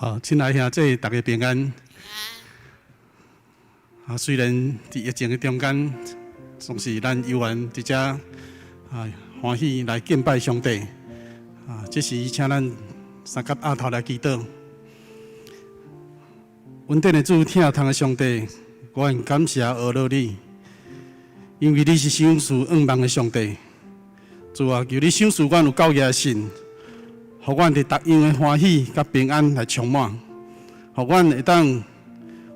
好，親愛兄姊，大家平安。啊，雖然佇疫情的中間，總是咱猶原佇遮啊歡喜來敬拜上帝。啊，這時請咱三佮阿頭來祈禱。恩典的主，疼痛的上帝，我願感謝阿樂你，因為你是賞賜願望的上帝。主啊，求你賞賜阮有夠額的信，予阮佇逐樣的歡喜佮平安來充滿，予阮會當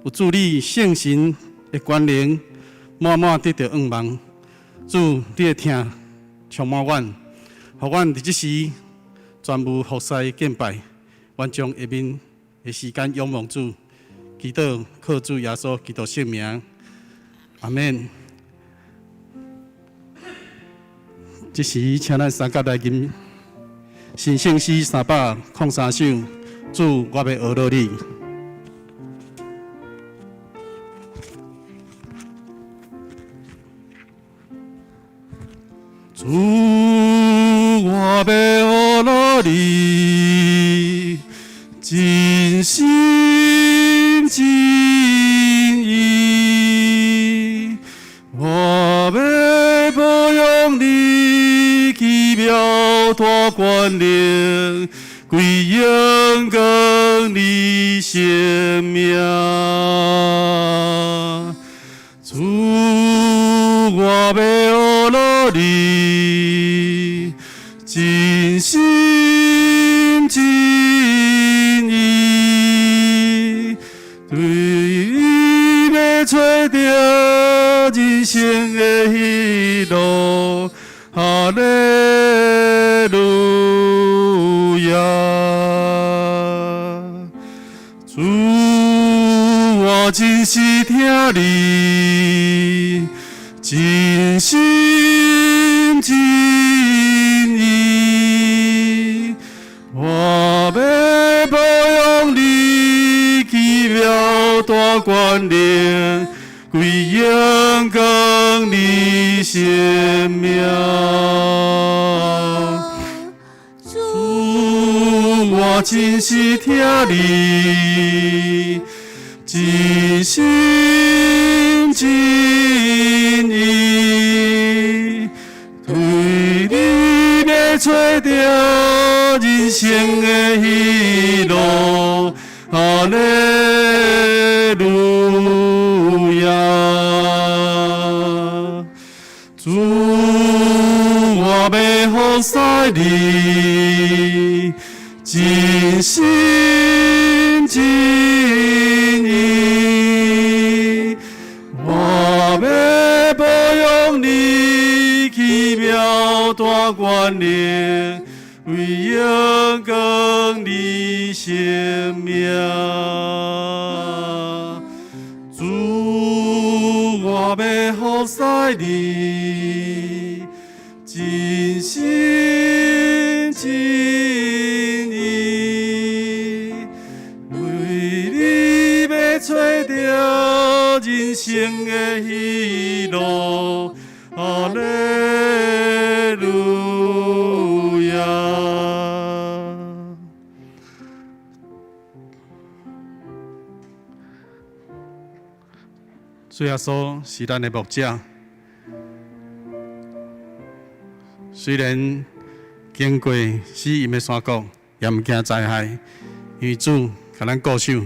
有主你聖神的權能，滿滿得著願望。主，你的疼充滿阮，予阮佇這時全無服侍敬拜，阮將下面的時間仰望主，祈禱靠主耶穌基督聖名，阿們。這時，請咱三佮來吟神聖詩303首，主，我欲呵咾你。主，我欲呵咾你，真心真意，我欲褒揚你奇妙大權能，歸榮光你聖名。主，我欲呵咾你，真心真意，對你欲揣著人生的喜樂，哈利路亞。主，我真是疼你，真心真意，我欲褒揚你奇妙大權能，歸榮光你聖名。主，我真是疼你，真心真意，對你欲揣著人生的喜樂，哈利路亞。主，我欲服侍你，真心真意，我欲褒揚你奇妙大權能，歸榮光你聖名。主，我欲服侍你，真心真意，為你欲揣著人生的喜樂，哈利路亞。主耶穌是咱的牧者，雖然經過死蔭的山谷，也毋驚災害，因為主共咱顧守。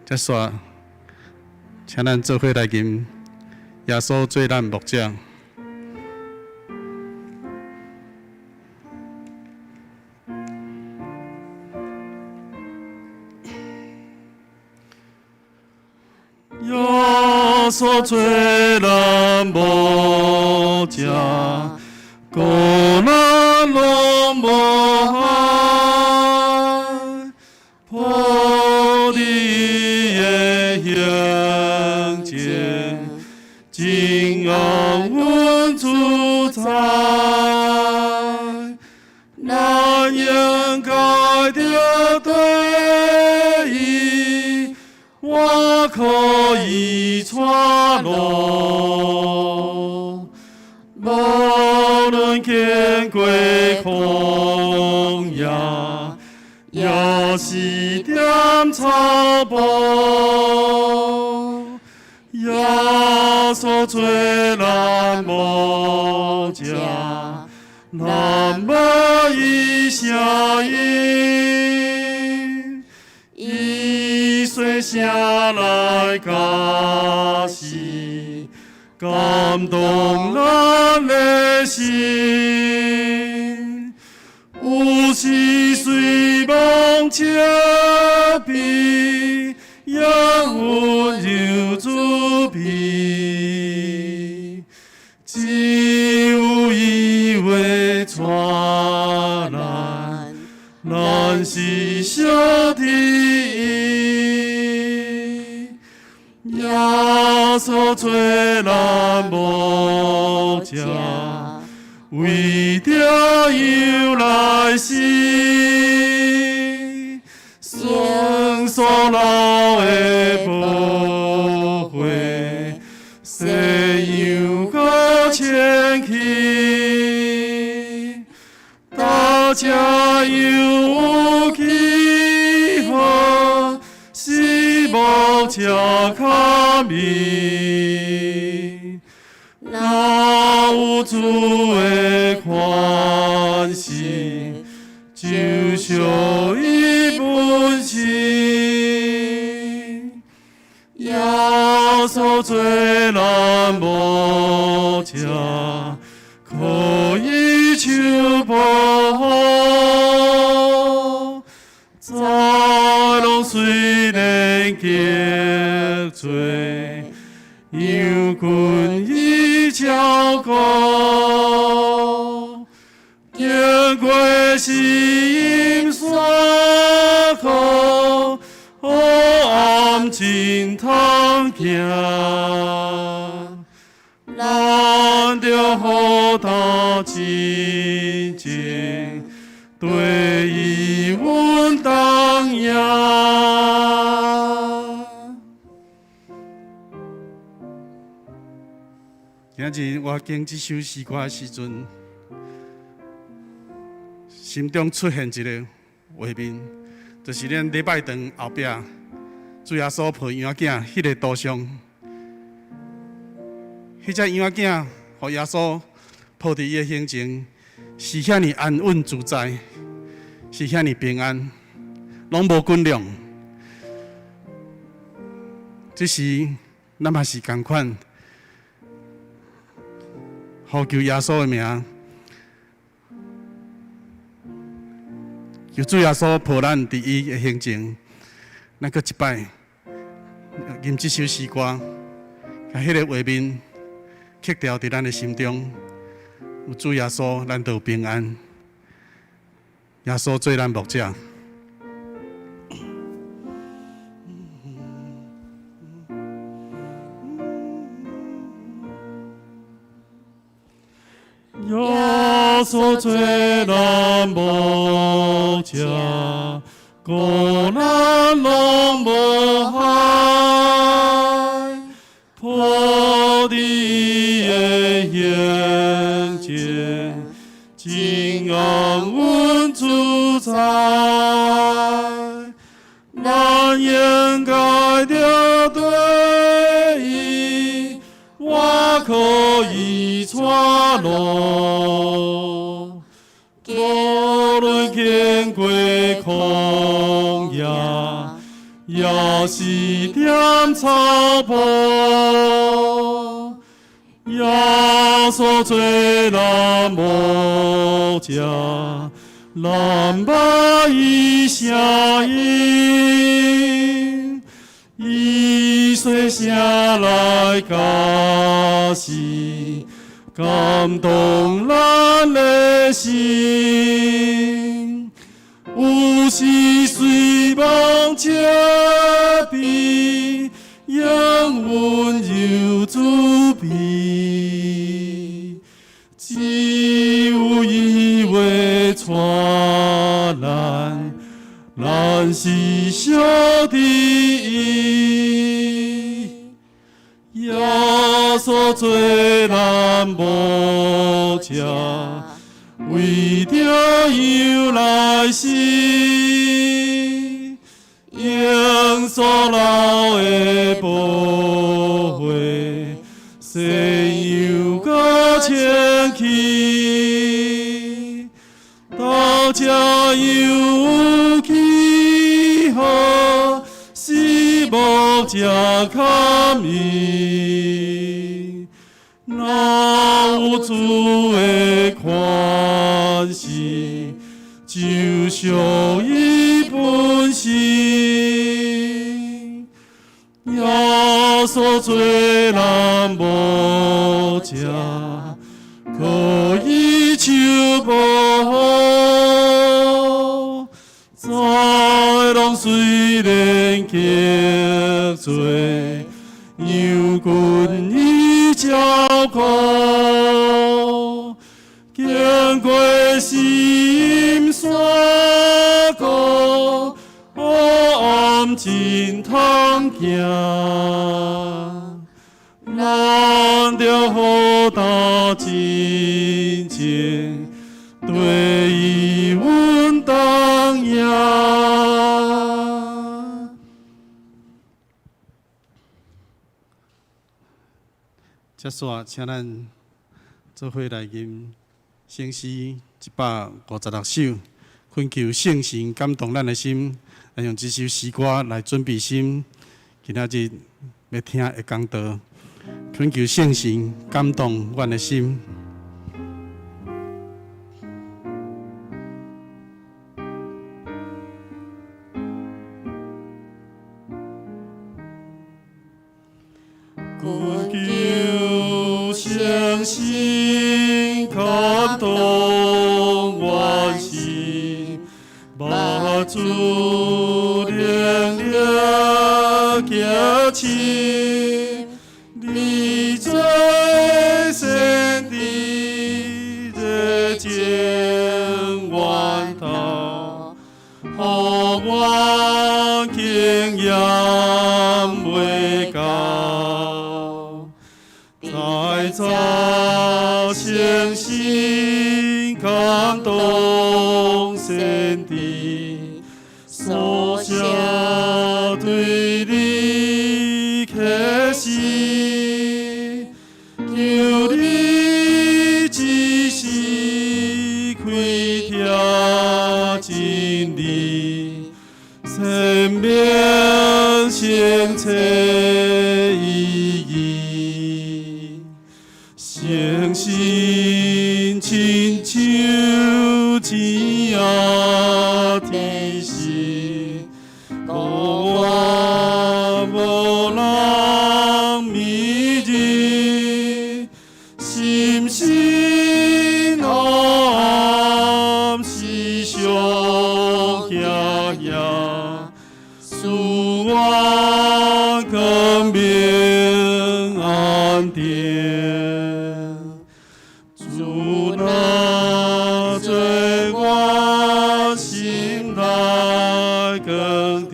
這煞，請咱做伙來吟耶穌做咱牧者。耶穌做咱牧者，顧咱攏無害，鋪地的行程，真安穩自在，咱應該著對伊，我可以帶路，無論經過曠野，也是踮草埔，耶穌做咱牧者，咱無伊聲音，伊細聲來教示，感動咱的心。有時雖蒙責備，也溫柔慈悲。只有伊話帶咱，咱是屬佇伊。耶穌做咱牧者，為著羊來死，神所流的寶血，洗羊閣清氣，大家有記號，是牧者較美。若有主的寬恕，就屬伊本身。耶穌做咱牧者，可以求保護，在攏雖然得罪，羊群伊照顧，經過死蔭山谷，黑暗真通行，咱著予他親情，綴伊阮同行。今日我揀這首詩歌的時陣，心中出現一個畫面，就是咱禮拜堂後壁主耶穌抱嬰仔彼个圖像，彼隻嬰仔予耶穌抱佇伊的胸前，是遐爾安穩自在，是遐爾平安，攏無緊張。這時，咱嘛是仝款，呼求耶穌的名，求主耶穌抱咱佇伊的胸前，咱閣一擺吟這首詩歌，共彼个畫面刻牢佇咱的心中。有主耶穌，咱就有平安。耶穌做咱牧者。耶穌做咱牧者，顧咱攏無害，抱佇伊的胸前，真安穩自在。咱應該著對伊，我可以帶路，無論經過曠野，也是踮草埔，耶穌做咱牧者，咱捌伊聲音，伊細聲來教示，感動咱的心。有時雖蒙責備，仍溫柔慈悲。只有伊話帶咱，咱是屬佇伊。耶穌做咱牧者，為著羊來死。的寶血，洗羊閣清氣，到這有記號，死無才堪伊。若有主的權勢，就屬伊本身。耶穌做人無者，可以求保護，在攏雖然激罪，羊群伊照顧，經過深山谷，黑暗真通行，咱著好擔真情，綴伊阮同行。接煞，請咱做伙來吟聖詩156首，懇求聖神感動咱的心，來用這首詩歌來準備心。今仔日欲聽的講道，懇求聖神感動阮的心。懇求聖神感動阮心，目主能力加深，你做先知熱情源頭，予阮經驗袂夠。再找聖神感動先知，所寫對你啟示，求你指示開拓真理，生命清澈意義。誠心親像錢仔天使，孤我無人迷人，心神黑暗思想驚嚇，賜我光明安定。主若做我心內光燈，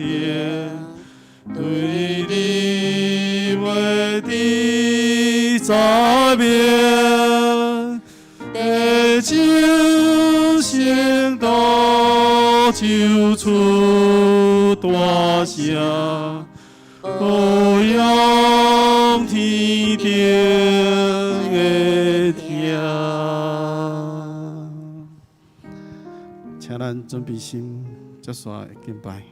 對你話的查明，地上聖道就出大聲，保養天頂的聽。請咱準備心，接煞敬拜。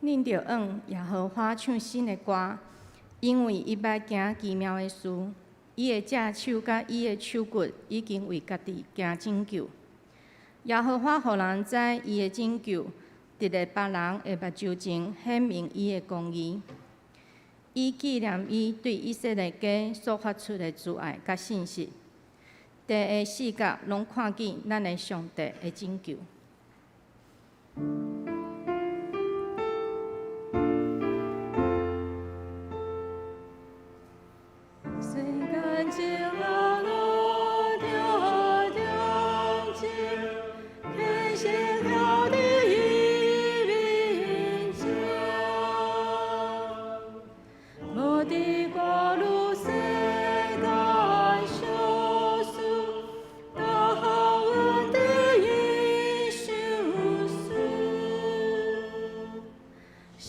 恁著向耶和華唱新的歌，因為伊捌行奇妙的事，伊的正手佮伊的手骨已經為家己行拯救。耶和華予人知伊的拯救，佇咧別人的目睭前顯明伊的公義。伊紀念伊對以色列家所發出的慈愛佮信實。地的四角攏看見咱的上帝的拯救。世間情啊，路迢迢情，天生曉得伊面前，無佇掛慮世間小事，大好阮的伊相思，想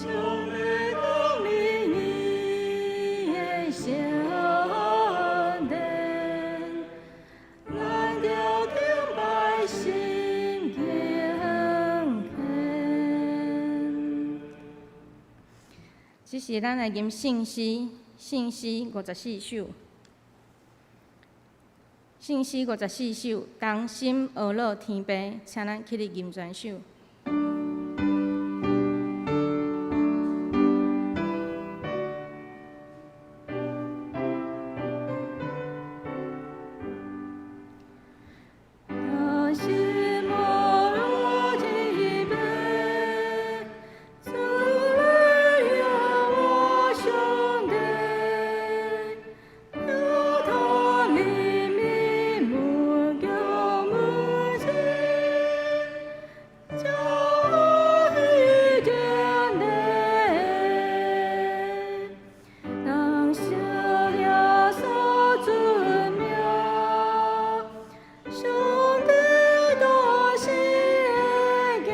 欲降臨伊的聖殿，咱著敬拜心敬虔。這是咱來吟聖詩，聖詩五十四首，聖詩五十四首，同心阿樂天父，請咱起立吟全首。同心阿樂天父，主耶和上帝，求他憐憫無驚無懼，將我遇見的，當謝耶穌尊名，上帝大聖行，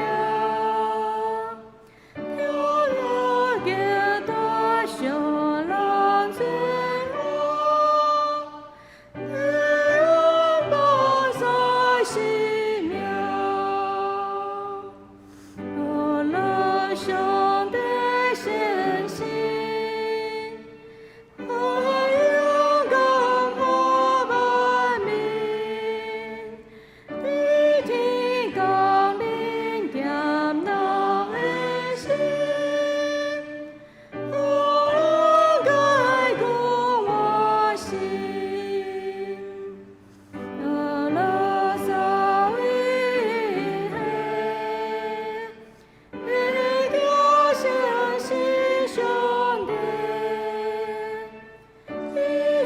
跳躍極大上人尊榮，天寶座聖名，阿樂上帝聖心，愛勇敢和萬民，佇天降臨踮人的心，阿樂解救我心，阿樂撒為黑，叫相信上帝，伊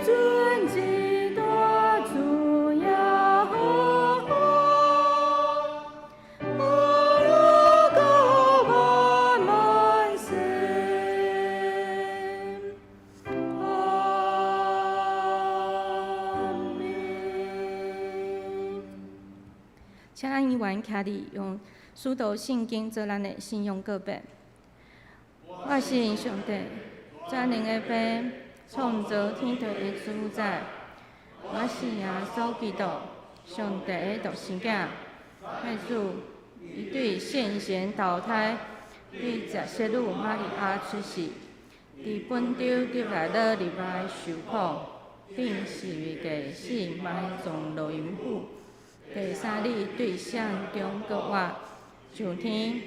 尊至大主耶和華，阿樂高萬萬世。阿們。請咱依元徛佇用使徒信經做咱的信仰告白。我信上帝，全能的父，創造天地的主宰。我信耶穌基督，上帝的獨生囝，太子，伊對聖神投胎，對十聖女瑪利亞出世，佇本丟彼拉多入來受苦，釘十字架死埋葬落陰府，第三日對死人中復活，上天，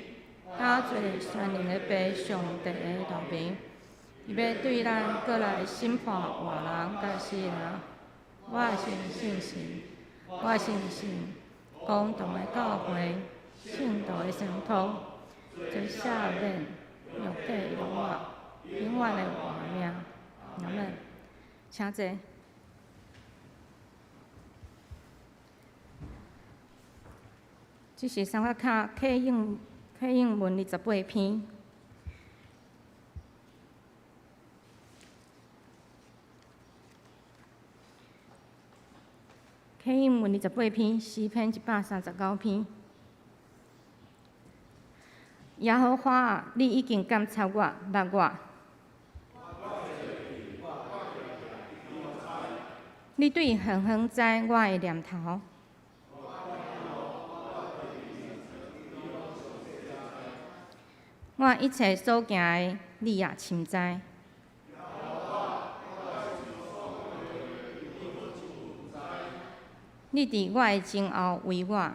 搭做全能的父上帝的右爿，伊欲對咱過來審判活人佮死人。我信聖神，我相信公同的教會，聖徒的相通，罪赦免，肉體復活，永遠的活命。阿們，請坐。這是參考卡啟應啟應文二十八篇。啟應文二十八篇，詩篇139篇。耶和華啊，你已經監察我，捌我。你對遠遠知我的念頭。我我一切所行的，你也深知。你佇我的前後圍我。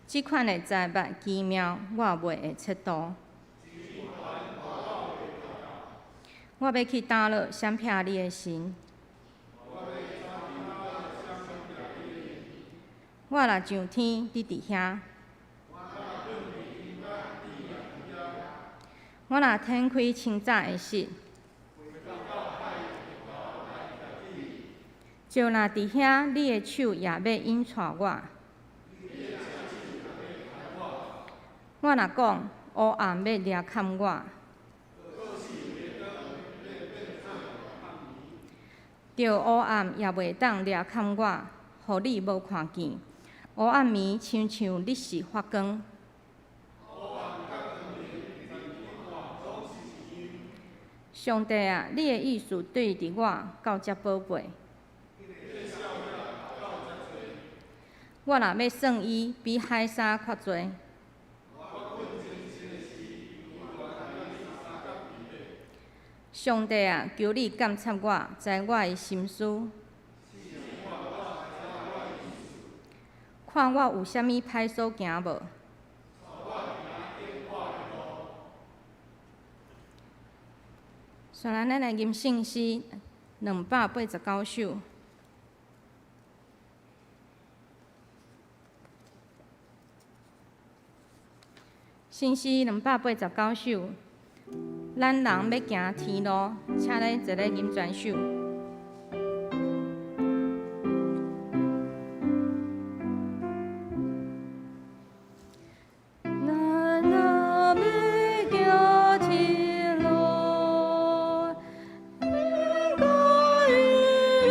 這款的災物奇妙，我袂會測度。我欲去佗落閃避你的神？我若上天，你佇遐；我若展開清早的翼，就若佇遐，你的手也欲引帶我。我若講，烏暗欲掠崁我，著烏暗也袂當掠崁我，予你無看見。黑暗暝親像日時發光。上帝啊，你的意思對佇我到遮寶貝。我若欲算伊，比海沙較濟。上帝啊，求你監察我，知我的心思，看我有啥物歹所行無？紲來，咱來吟聖詩289首。聖詩289首，咱人欲行天路，請咱齊來吟全首。咱人欲行天路，應該一日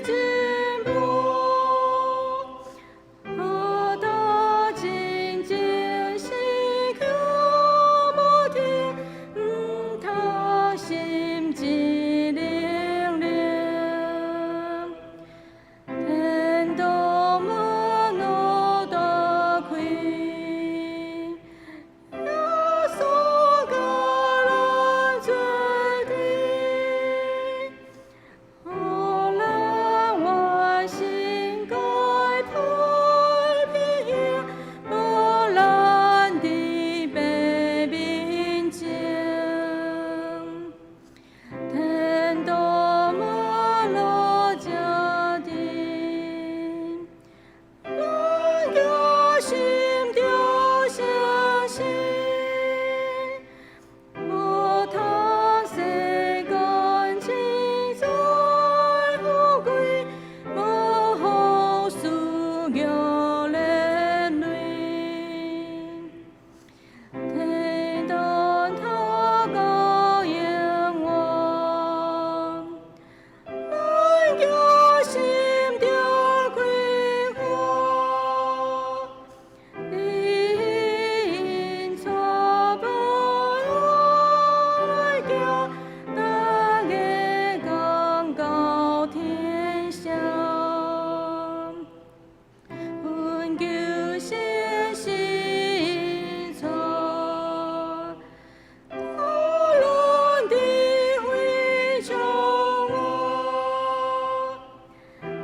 進步，何大真正是脚無停，毋通心一靈靈，天道門路大開，耶穌佮咱做陣，予咱完成該歹品行，無咱佇父面前。天道門路正直，咱行心著誠實，無貪世間錢財富貴，無予私欲連累。天堂頭到永遠，咱行心著快活，你引帶伴愛行，逐个講到天上。奮求先生錯，討論智慧充我，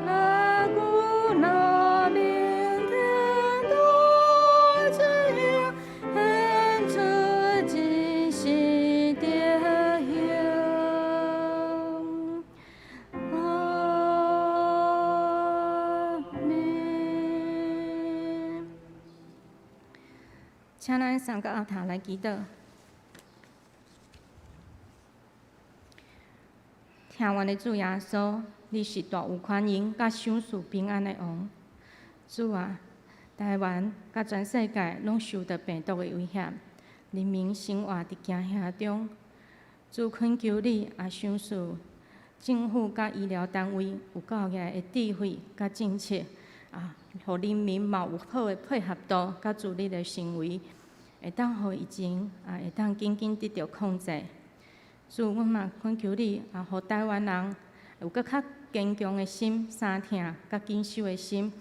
若久若明天大智行，顯出真實德行。阿們。請咱三個後頭來祈禱。疼阮的主耶穌，你是大有權能佮賞賜平安的王。主啊，台灣佮全世界攏受著病毒的威脅，人民生活佇驚嚇中。主懇求你也賞賜政府佮醫療單位有夠額的智慧佮政策，啊，予人民嘛有好的配合度佮自律的行為，會當予疫情啊會當緊緊得著控制。主，阮嘛懇求你啊，予台灣人有閣較堅強的心、相疼佮謹守的心，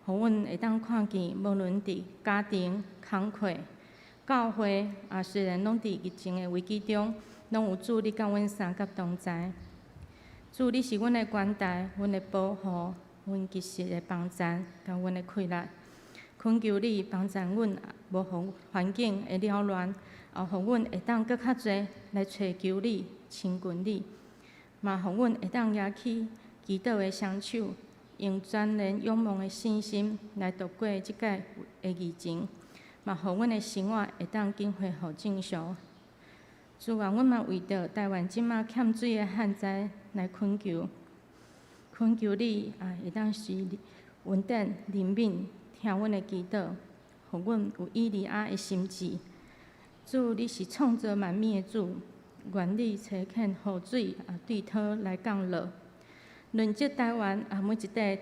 予予阮會當看見，無論佇家庭、工課、教會，啊，雖然攏佇疫情的危機中，攏有主你佮阮相佮同在。主，你是阮的關台，阮的保護，阮及時的幫贊，佮阮的氣力。懇求你幫贊阮，無予環境的擾亂，也予阮會當閣較濟來揣求你、親近你，嘛予阮會當舉起祈禱的雙手，用全然仰望的信心來度過這擺的疫情，嘛予阮的生活會當緊恢復正常。主啊，阮嘛為著台灣這馬欠水的旱災來懇求，懇求你啊，會當施恩典憐憫，聽阮的祈禱，予阮有以利亞的心志。主，你是創造萬物的主，願你差遣雨水啊，對天來降落，潤澤台灣啊，每一塊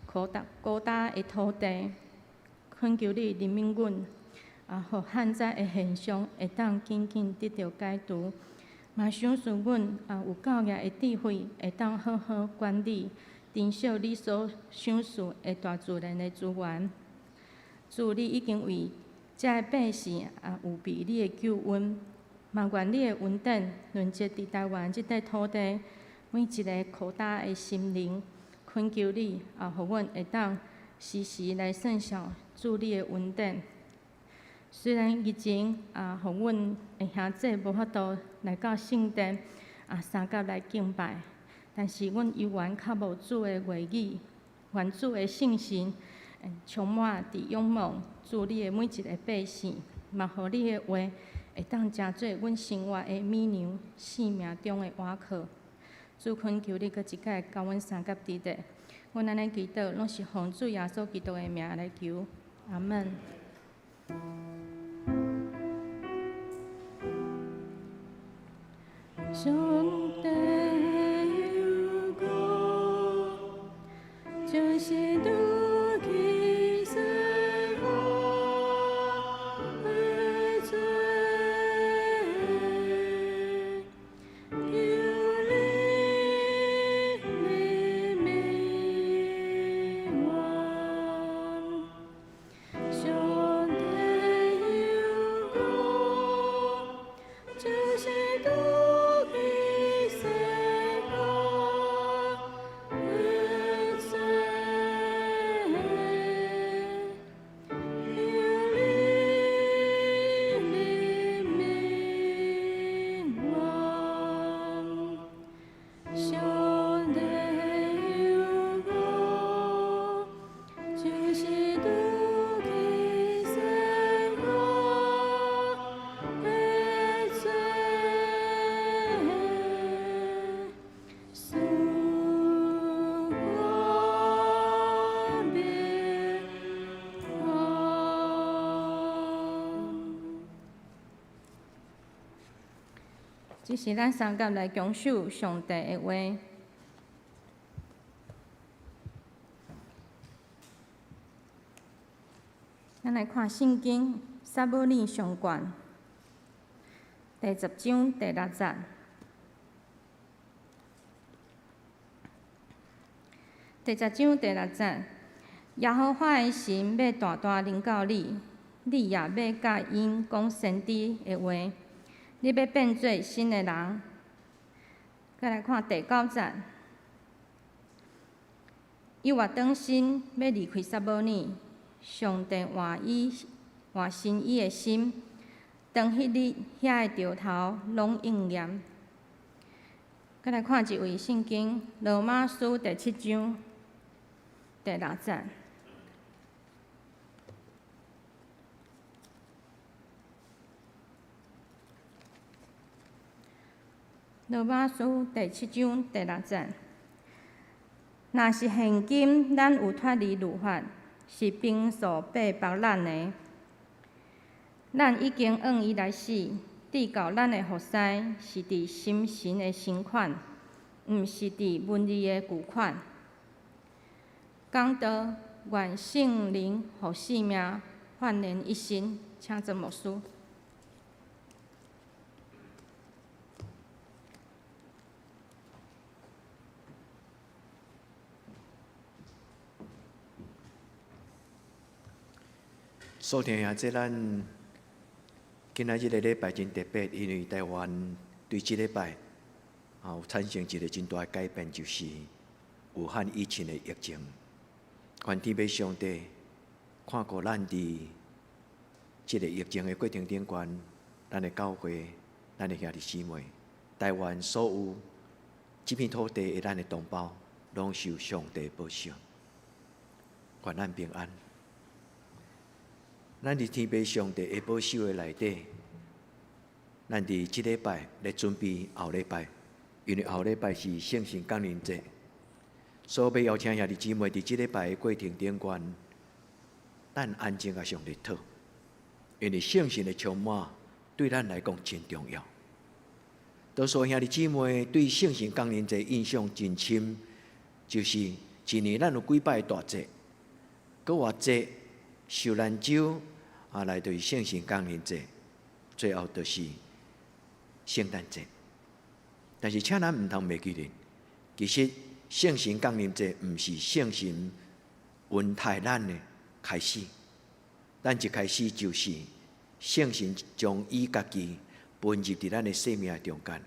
苦焦孤焦的土地。懇求你憐憫阮，啊，予旱災的現象會當緊緊得著解除，嘛賞賜阮啊有夠額的智慧，會當好好管理、珍惜你所賞賜的大自然的資源。主，你已經為遮的百姓啊預備你的救恩，嘛願你的恩典臨澤佇台灣這塊土地，每一个苦焦的心靈，懇求你啊，予阮會當時時來算數主你的恩典。雖然疫情啊，予阮的兄弟無法度來到聖殿啊，相佮來敬拜，但是阮猶原渴慕主的話語，願主的聖神充滿佇仰望主你的每一个百姓，嘛予你的話會當成做阮生活的米糧，生命中的倚靠。主懇求你閣一擺佮阮相佮佇咧，阮按呢祈禱，攏是奉主耶穌基督的名來求，阿門。上帝有國，就是拄去世界的罪，求你憐憫阮。上帝有國，就是拄去世界的罪，求你憐憫阮。上帝有國，就是拄去世界的罪，赐我平安。這是咱相佮來恭守上帝的話。咱來看聖經撒母耳上卷第十章第六節。第十章第六節，耶和華的神欲大大臨到你，你也欲佮𪜶講先知的話，你欲變做新的人。再來看第九節，約當心欲離開撒母耳，上帝換新伊的心，當彼日遐个著頭攏應驗。再來看一位聖經，羅馬書第七章第六節。羅馬書第七章第六節，若是現今咱有脫離律法，是憑素逼迫咱的，咱已經按伊來死，至到咱的服侍是佇心神的新款，毋是佇文字的舊款。講道，願聖靈予生命煥然一新，請曾牧師。所聽下這咱今仔這个禮拜真特別，因為台灣對這禮拜啊有產生一個真大的改變，就是武漢疫情的疫情。願天父上帝看顧咱佇這個疫情的過程頂懸，咱的教會、咱的兄弟姊妹、台灣所有這片土地的咱的同胞，攏受上帝保守，願咱平安。咱佇天父上帝的保守的內底，咱佇這禮拜咧準備後禮拜，因為後禮拜是聖神降臨節，所以欲邀請兄弟姊妹佇這禮拜的過程頂懸，咱安靜共上帝討，因為聖神的充滿對咱來講真重要。多數兄弟姊妹對聖神降臨節印象真深，就是一年咱有幾擺大節，復活節、受難週啊，來就是聖神降臨節，最後就是聖誕節。但是請咱毋通袂記得，其實聖神降臨節毋是聖神恩待咱的開始，咱一開始就是聖神將伊家己分入佇咱的生命中間。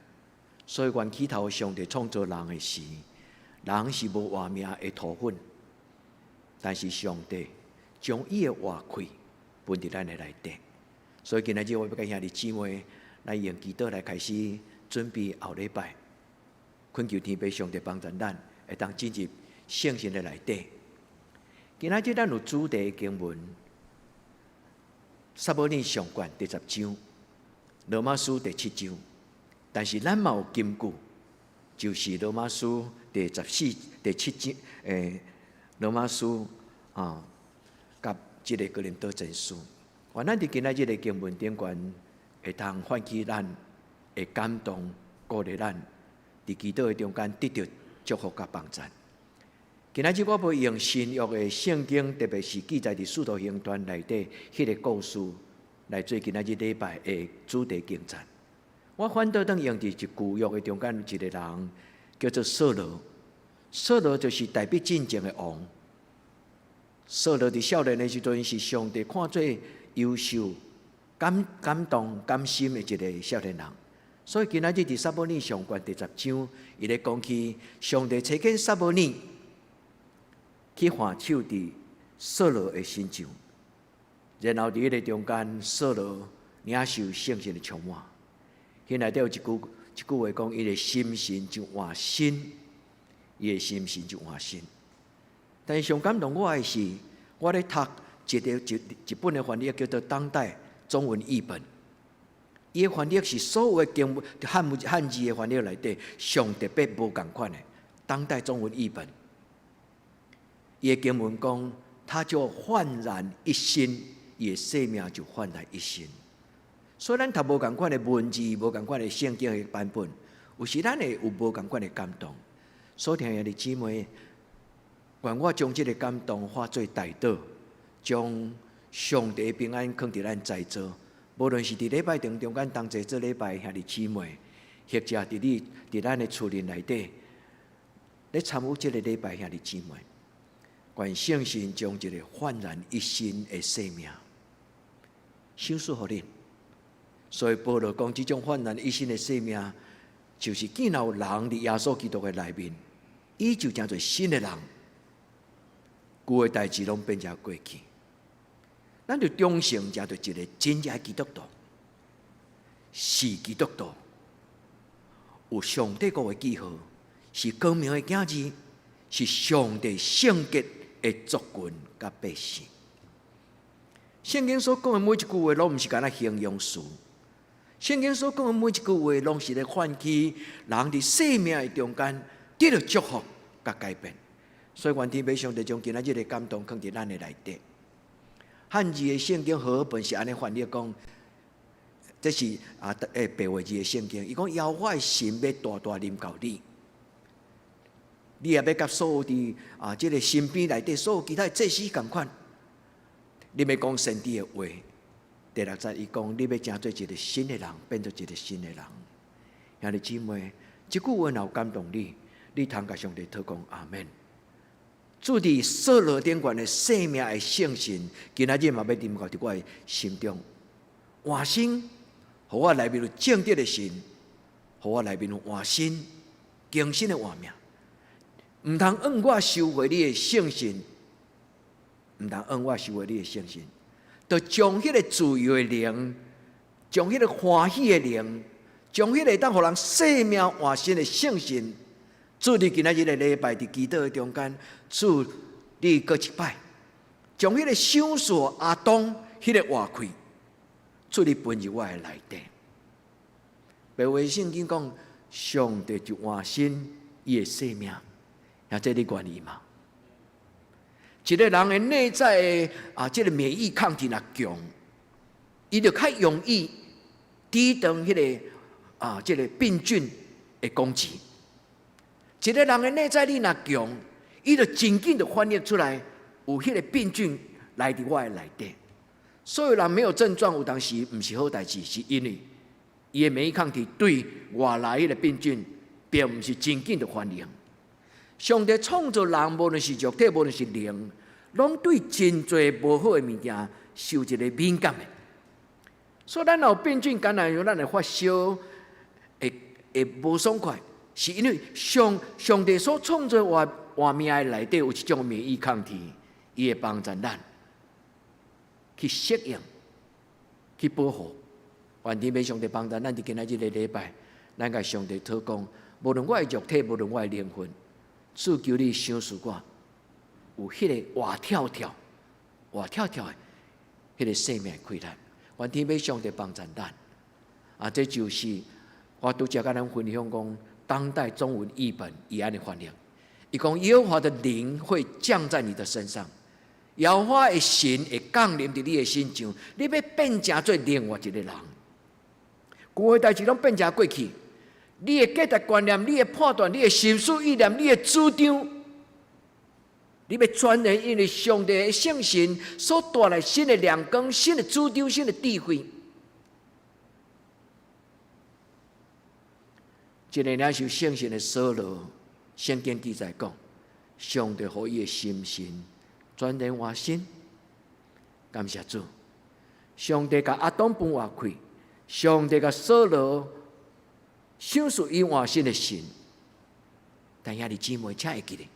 所以原起頭上帝創造人的時，人是無活命的塗粉，但是上帝將伊的活氣分佇咱的內底。所以今仔日我欲共兄弟姊妹來用祈禱來開始準備後禮拜，懇求天父上帝幫助咱，會當進入聖神的內底。今仔日咱有主題經文，撒母耳上卷第十章，羅馬書第七章，但是咱嘛有金句，就是羅馬書第14、第七章，羅馬書啊，佮這个哥林多前書。願咱佇今仔日的經文頂懸，會當喚起咱的感動，鼓勵咱佇祈禱的中間得著祝福佮幫助。今仔日我欲用新約的聖經，特別是記載佇使徒行傳內底彼个故事，來做今仔日禮拜的主題經節。我反倒轉用佇一舊約的中間一個人，叫做掃羅。掃羅就是大衛進前的王。掃羅佇少年的時陣，是上帝看做優秀、感感動、甘心的一个少年人。所以今仔日佇撒母耳上卷第十章，伊咧講起上帝差遣撒母耳去按手佇掃羅的身上，然後佇彼个中間，掃羅領受聖神的充滿。彼內底有一句話講，伊的心神就換新，伊的心神就換新。但是上感動我的是，我咧讀一个一一本的翻譯叫做當代中文譯本，伊的翻譯是所有的經文漢文漢字的翻譯內底上特別無仝款的當代中文譯本。伊的經文講，他就煥然一新，伊的生命就煥然一新。所以咱讀無仝款的文字，無仝款的聖經的版本，有時咱會有無仝款的感動。所聽兄弟姊妹，願我將這个感動化做代禱，將上帝平安囥佇咱在座，無論是佇禮拜堂中間同齊做禮拜兄弟姊妹，或者佇你佇咱的厝內內底，咧參與這个禮拜兄弟姊妹，願聖神將一个煥然一新的生命賞賜予恁。所以保羅講，這種煥然一新的生命，就是見到人佇耶穌基督的內面，伊就成做新的人，舊的代誌攏變成過去。咱就長成成做一个真正的基督徒，是基督徒，有上帝國的記號，是光明的囝兒，是上帝聖潔的族群佮百姓。聖經所講的每一句話，攏毋是干焦形容詞。聖經所講的每一句話，攏是咧喚起人佇生命的中間得著祝福佮改變。所以，願天父上帝將今仔日的感動囥佇咱的內底。漢字的聖經和合本是按呢翻譯講，這是啊白話字的聖經。伊講耶和華的神欲大大臨到你，你也欲佮所有佇啊這个身邊內底所有其他的祭司仝款，你欲講先知的話。第六節伊講，你欲成做一个新的人，變做一个新的人。兄弟姊妹，這句話若有感動你，你通共上帝禱講阿門。主佇掃羅頂懸的生命的聖神，今仔日嘛欲臨到佇我的心中，換新，予我內面有正直的心，予我內面有換新、更新的活命。毋通嚶我收回你的聖神，毋通嚶我收回你的聖神，就將彼個自由的靈，將彼個歡喜的靈，將彼個會當予人生命換新的聖神。主，你今仔日的禮拜佇祈禱的中間，主你閣一擺，將彼個賞賜亞當彼個活氣，主你分入我的內底。白話聖經講，上帝就換新伊的生命，兄弟你願意嗎？一個人的內在的啊，這個免疫抗體若強，伊就較容易抵擋彼個啊，這個病菌的攻擊。一個人的內在力若強，伊就真緊就反應出來，有彼個病菌來佇我的內底。所有人沒有症狀，有當時毋是好代誌，是因為伊的免疫抗體對外來彼個病菌，並毋是真緊就反應。上帝創造人，無論是肉體，無論是靈，攏對真濟無好的物件受一個敏感的。所以咱若有病菌感染，咱會發燒，會會無爽快。是因為上上帝所創造活活命的內底有一種免疫抗體，伊會幫助咱去適應、去保護。願天父上帝幫助咱佇今仔日個禮拜，咱共上帝禱告，無論我的肉體，無論我的靈魂，主求你賞賜我，有彼個活跳跳、活跳跳的彼個生命氣力。願天父上帝幫助咱。啊，這就是我拄才共咱分享講，當代中文譯本伊按呢翻譯，伊講耶和華的靈會降在你的身上，耶和華的神會降臨佇你的身上，你欲變成做另外一個人。舊的代誌攏變成過去，你的價值觀念、你的判斷、你的心思意念、你的主張，你欲全然因為上帝的聖神所帶來新的亮光、新的主張、新的智慧。一个領受聖神的掃羅，聖經記載講，上帝予伊的心神全然換新。感謝主，上帝共亞當分活氣，上帝共掃羅賞賜伊換新的神。但兄弟姊妹，請會記得，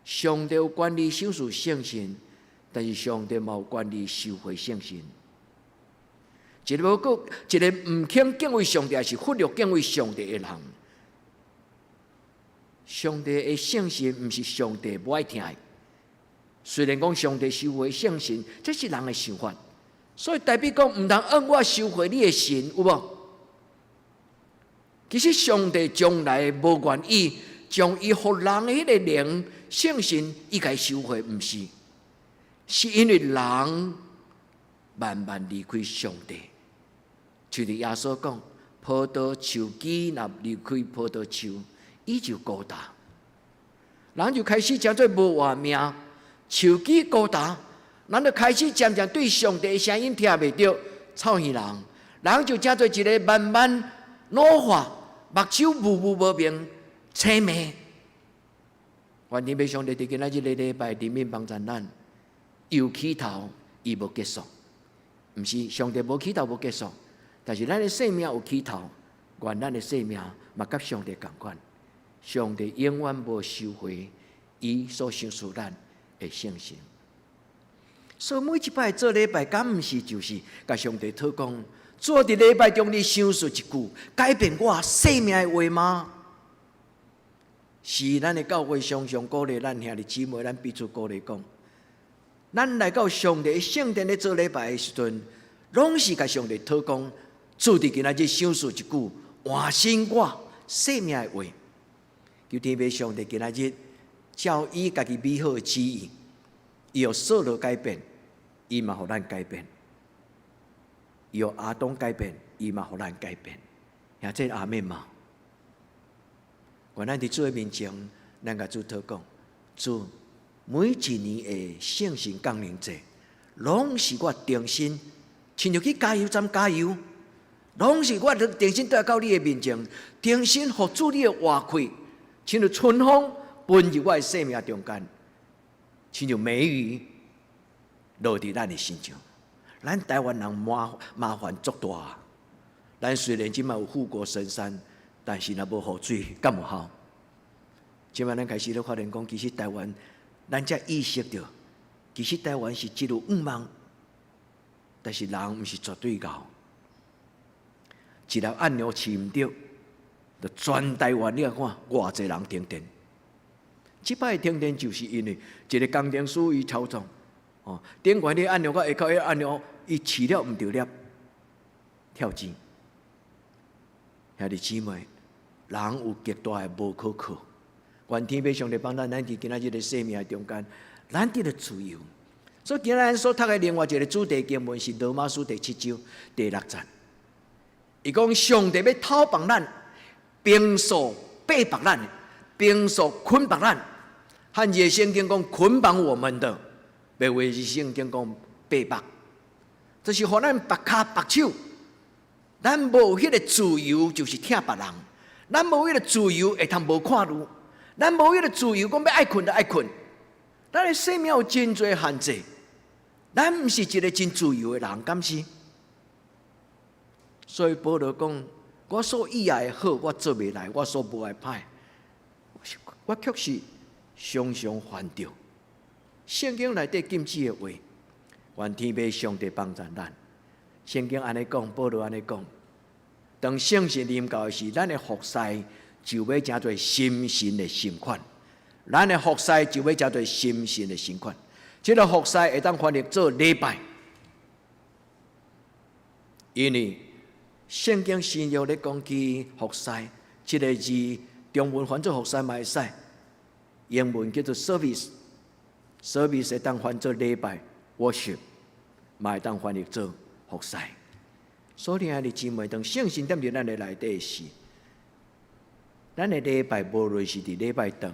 上帝有權利賞賜聖神，但是上帝嘛有權利收回聖神。一個無閣，一個毋肯敬畏上帝，抑是忽略敬畏上帝的人，上帝的聖神毋是上帝無愛聽的。雖然講上帝收回聖神，這是人的想法，所以大衛講毋通嚶我收回你的神，有無？其實上帝從來無願意將伊予人的彼個靈聖神，伊共收回，毋是，是因為人慢慢離開上帝。就佇耶穌講，葡萄樹枝若離開葡萄樹，伊就孤單。人就開始成做無活命，樹枝孤單，人就開始漸漸對上帝的聲音聽袂著，臭耳人，人就成做一個慢慢老化，目睭霧霧無明，青盲。願天父上帝佇今仔日個禮拜裡面幫助咱，有起頭，伊無結束，毋是上帝無起頭無結束。但是咱的生命有起頭，願咱的生命嘛佮上帝仝款，上帝永遠無收回伊所賞賜咱的聖神。所以每一擺做禮拜，敢毋是就是共上帝禱告，主佇禮拜中你賞賜一句改變我生命的話嗎？是咱的教會常常鼓勵咱兄弟姊妹，咱彼此鼓勵講，咱來到上帝聖殿咧做禮拜的時陣，攏是共上帝禱告。主佇今仔日賞賜一句換新我生命的話，求天父上帝今仔日照伊家己美好的旨意，伊予掃羅改變，伊嘛予咱改變；伊予亞當改變，伊嘛予咱改變。兄弟阿們嗎？願咱佇主的面前，咱共主禱告，主每一年的聖神降臨節，攏是我重新，親像去加油站加油。攏是我重新倒來到你的面前，重新予主你的活氣，親像春風分入我的生命中間，親像梅雨落佇咱的身上。咱台灣人麻煩足大。咱雖然這擺有護國神山，但是若無雨水，敢有效？這擺咱開始咧發現講，其實台灣，咱才意識著，其實台灣是真有向望，但是人毋是絕對𠢕。一粒按鈕飼毋著，就全台灣你來看，偌濟人停電。這擺停電就是因為一個工程師伊操縱，哦，頂懸的按鈕佮下跤的按鈕，伊飼了毋著粒，跳機。兄弟姊妹，人有極大的無可靠。願天父上帝幫咱，咱佇今仔日的生命中間，咱得著自由。所以今仔咱所讀的另外一個主題經文是羅馬書第七章第六節。伊講上帝欲偷放咱，平束逼迫咱，平束捆綁咱。漢字聖經講捆綁我們的，白話字聖經講逼迫，就是予咱縛跤縛手。咱無彼個自由，就是疼別人；咱無彼個自由，會通無看路；咱無彼個自由，講欲愛睏就愛睏。咱的生命有真濟限制，咱毋是一個真自由的人，敢是？所以保羅講：我所意愛的好，我做袂來；我所無愛歹，我卻是常常犯著。聖經內底禁止的話，願天父上帝幫助咱。聖經按呢講，保羅按呢講，當聖神臨到的時，咱的服侍就欲成做心神的新款。咱的服侍就欲成做心神的新款。這個服侍會當翻譯做禮拜，因為聖經新約咧講起服侍，這個字中文翻做服侍嘛會使，英文叫做 service，service 會當翻做禮拜 worship，嘛會當翻譯做服侍。所以兄弟姊妹，當聖神踮佇咱的內底時，咱的禮拜無論是佇禮拜堂，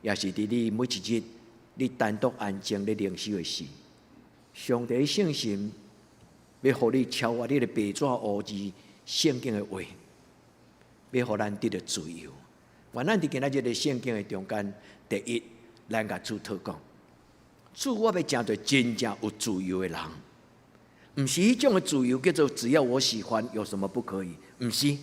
抑是佇你每一日你單獨安靜咧靈修的時，上帝聖神欲予你超越你的白紙烏字聖經的話，欲予咱得著自由。願咱佇今仔日的聖經的中間，第一，咱共主禱告，主，我欲成做真正有自由的人，毋是彼種的自由叫做只要我喜歡，有什麼不可以？毋是，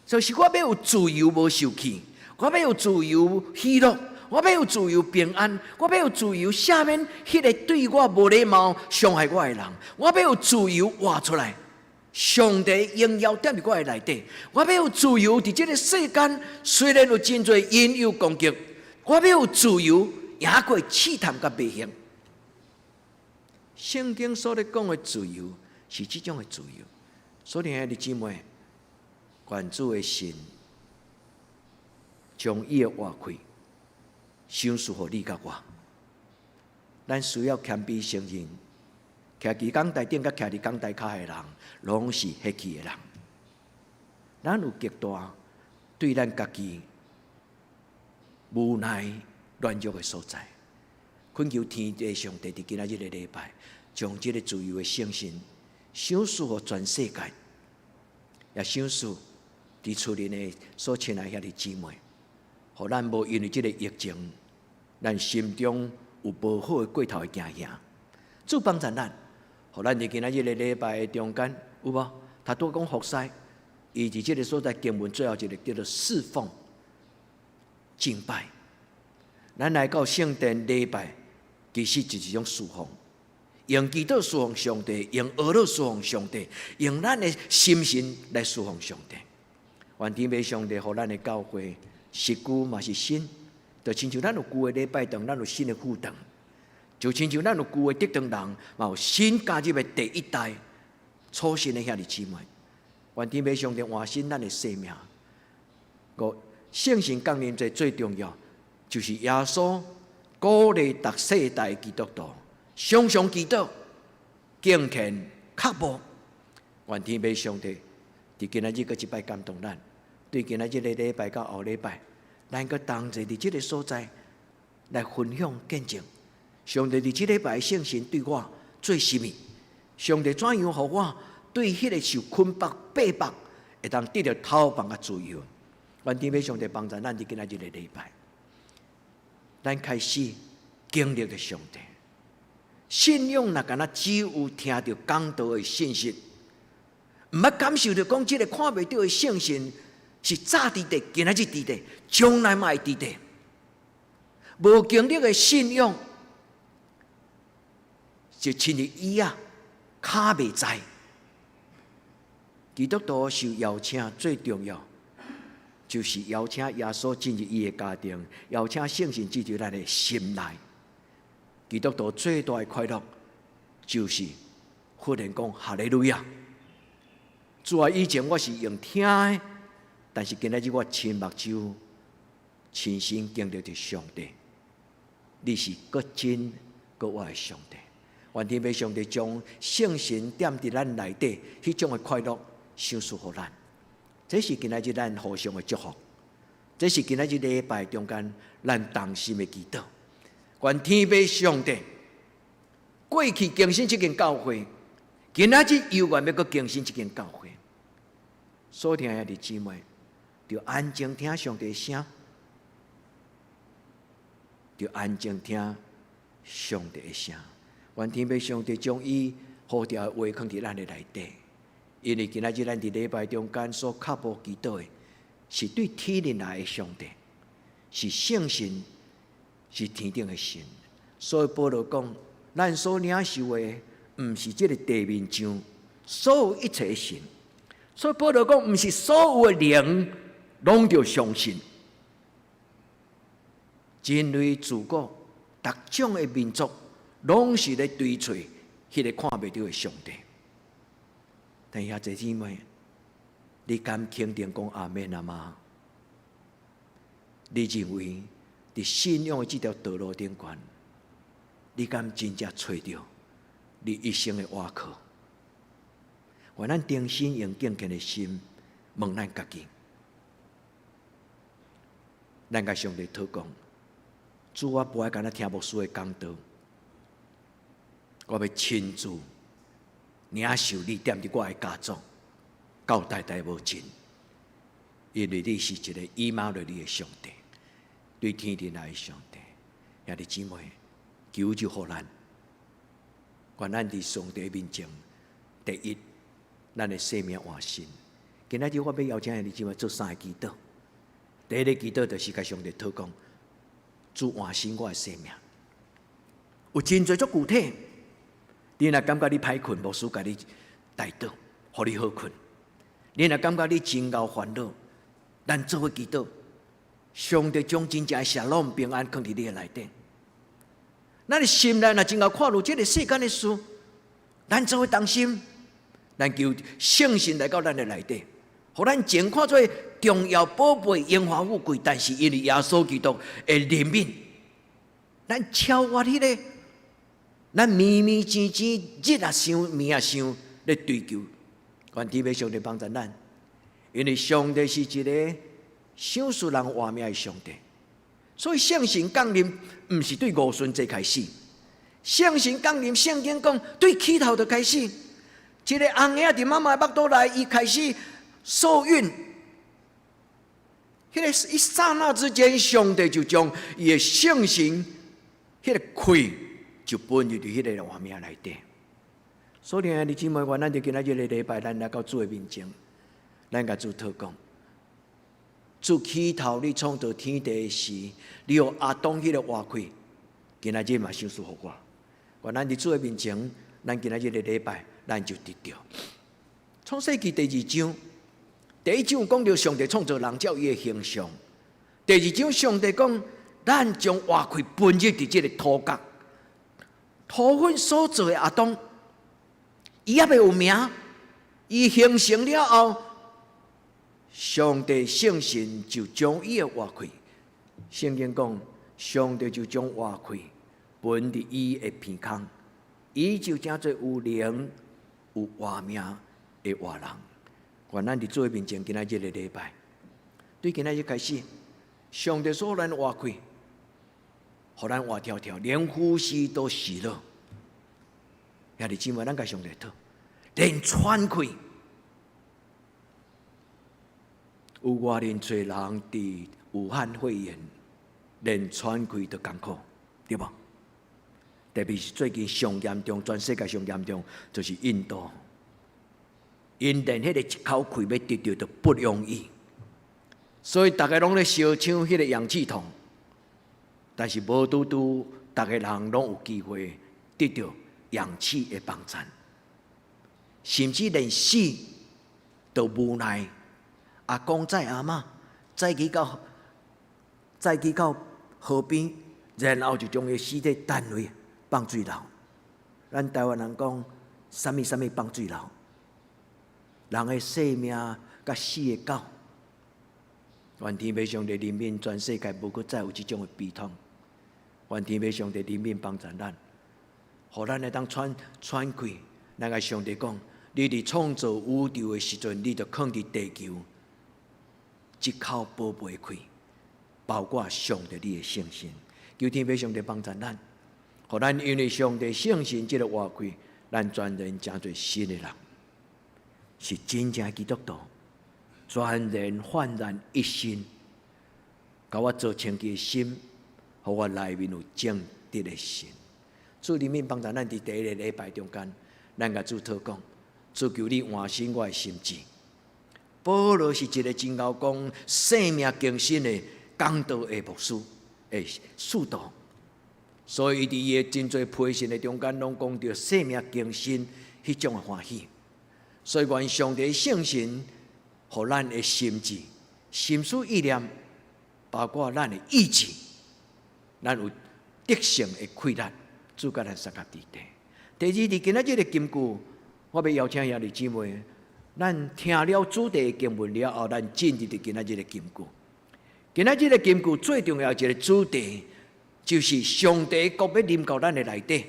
就是我欲有自由無受氣，我欲有自由喜樂，我欲有自由平安，我欲有自由赦免彼個對我無禮貌、傷害我的人，我欲有自由活出來。上帝榮耀踮佇我的內底，我欲有自由佇這個世間，雖然有真濟引誘攻擊，我欲有自由贏過試探佮迷惑。聖經所咧講的自由是這種的自由，所以兄弟姊妹，願主的神將伊的活氣賞賜予你佮我。咱需要謙卑承認，徛佇講臺頂佮徛佇講臺跤的人，攏是血氣的人。咱有極大對咱家己無奈軟弱的所在，懇求天地上帝佇今仔日的禮拜，將這個自由的聖神賞賜予全世界，也賞賜佇厝內的所親愛兄弟姊妹，予咱無因為這個疫情，咱心中有無好的過頭的驚嚇。主幫助咱，予咱佇今仔日的禮拜中間，有無？頭拄講服侍，伊佇這個所在經文最後一個叫做侍奉、敬拜。咱來到聖殿禮拜，其實就是一種侍奉，用祈禱侍奉上帝，用哀樂侍奉上帝，用咱的心神來侍奉上帝。願天父上帝予咱的教會，是舊嘛是新，就親像咱有舊的禮拜堂，咱有新的副堂，就親像咱有舊的得堂人，嘛有新加入的第一代初信的兄弟姊妹。願天父上帝換新咱的生命。五聖神降臨節最重要，就是耶穌鼓勵逐世代基督徒常常祈禱、敬虔、腳步。願天父上帝佇今仔日閣一擺感動咱，對今仔日的禮拜到後禮拜，咱閣同齊佇這個所在來分享見證。上帝佇這禮拜聖神對我做啥物？上帝怎樣予我對彼個受捆綁、逼迫，會當得著偷放佮自由？願天父上帝幫助咱佇今仔日的禮拜。咱開始經歷著上帝。信仰若干焦只有聽著講道的信息，毋捌感受著講這个看袂著的聖神是早佇佇，今仔日佇佇，將來嘛會佇佇。無經歷的信仰，就親像椅仔，跤袂在。基督徒受邀請最重要，就是邀請耶穌進入伊的家庭，邀請聖神進入咱的心內。基督徒最大的快樂，就是忽然講哈利路亞。主啊，以前我是用聽的，但是今仔日我親目睭親身經歷著上帝，你是閣真閣活的上帝。願天父上帝將聖神踮佇咱內底，彼種的快樂賞賜予咱。這是今仔日咱互相的祝福，這是今仔日禮拜中間咱同心的祈禱。願天父上帝過去更新這間教會，今仔日猶原欲閣更新這間教會。所聽的兄弟姊妹，就安靜聽上帝聲，就安靜聽上帝的聲。願天父上帝將伊呼召的話囥佇咱的內底，因為今仔日咱佇禮拜中間所跤步祈禱的，是對天頂來的上帝，是聖神，是天頂的神。所以保羅講，咱所領受的，毋是這个地面上所有一切的神。所以保羅講，毋是所有的靈攏著相信。人類自古逐種的民族，攏是咧追揣彼个看袂著的上帝。但兄弟姊妹，你敢肯定講阿們啊嗎？你認為佇信仰的這條道路頂懸，你敢真正揣著你一生的倚靠？願咱重新用敬虔的心問咱家己，咱共上帝禱告，主，我無愛干焦聽牧師的講道，我欲親自領受你踮佇我的家族，到代代無盡。因為你是一個以馬內利的上帝，對天頂來的上帝。兄弟姊妹，求主予咱，願咱佇上帝面前，第一，咱的生命換新。今仔日我欲邀請兄弟姊妹做三个祈禱。第一个祈禱就是共上帝禱告，主換新我的生命。有真濟足具體，你若感覺你歹睏，牧師共你代禱，予你好睏。你若感覺你真𠢕煩惱，咱做伙祈禱，上帝將真正的沙龍平安囥佇你的內底。咱的心內若真𠢕看入這个世間的事，咱做伙同心，咱求聖神來到咱的內底，予咱前看做重要寶貝、榮華富貴，但是因為耶穌基督的憐憫，咱超越彼个，咱瀰瀰瀰瀰，日也想，暝也想，咧追求。願天父上帝幫助咱，因為上帝是一个賞賜人活命的上帝，所以聖神降臨毋是對五旬節開始，聖神降臨，聖經講對起頭就開始，一个紅嬰佇媽媽腹肚內，伊開始受孕，彼个一剎那之間，上帝就將伊的聖神，彼个氣就分入佇彼个活命內底。所以，兄弟姊妹，願咱佇今仔日个禮拜，咱來到主的面前，咱共主禱告。主起頭，你創造天地時，你予亞當彼个活氣，今仔日嘛賞賜予我。願咱佇主的面前，咱今仔日个禮拜，咱就得著。創世記第二章，第一章講著上帝創造人照伊的形象。第二章上帝講，咱將活氣分入佇這个土角，土粉所造的亞當。伊猶未有名，伊形成了後，上帝聖神就將伊的活氣，聖經講，上帝就將活氣分佇伊的鼻孔，伊就成做有靈有活命的活人。願咱佇主的面前，今仔日个禮拜，對今仔日開始，上帝所予咱活氣，予咱活跳跳，連呼吸都喜樂。兄弟姊妹，咱共上帝禱，連喘氣，有偌爾濟人佇武漢肺炎，連喘氣都艱苦，對無？特別是最近上嚴重，全世界上嚴重，就是印度。𪜶連彼個一口氣欲得著都不容易，所以逐家攏咧相搶彼個氧氣筒，但是無拄拄，逐个人攏有機會得著氧氣的幫贊，甚至連死都無奈。阿公載阿嬤載去到河邊，然後就將伊屍體擲落放水流。咱台灣人講，啥物啥物放水流，人的生命佮死的狗，願天父上帝憐憫全世界，無閣再有這種的悲痛。願天父上帝憐憫幫助咱，予咱會當喘喘氣。咱共上帝講，你佇創造宇宙的時陣，你就囥佇地球這口寶貝氣，包括上帝你的聖神。求天父上帝幫助咱，予咱因為上帝聖神這個活氣，咱全然成做新的人，是真正基督徒，全然煥然一新，共我做清潔的心，予我內面有正直的神。主憐憫幫助咱佇第一个禮拜中間，咱共主禱告，主求你換新我的心志。保羅是一個真𠢕講生命更新的講道的牧師，的使徒，所以伊佇伊的真濟批信的中間，攏講著生命更新彼種的歡喜。所以願上帝聖神，予咱的心志、心思意念，包括咱的意志，咱有得勝的氣力，主佮咱相佮佇底。第二，佇今仔這个金句，我欲邀請兄弟姊妹，咱聽了主題的經文了後，咱進入佇今仔這个金句。今仔這个金句最重要一个主題，就是上帝國欲臨到咱的內底。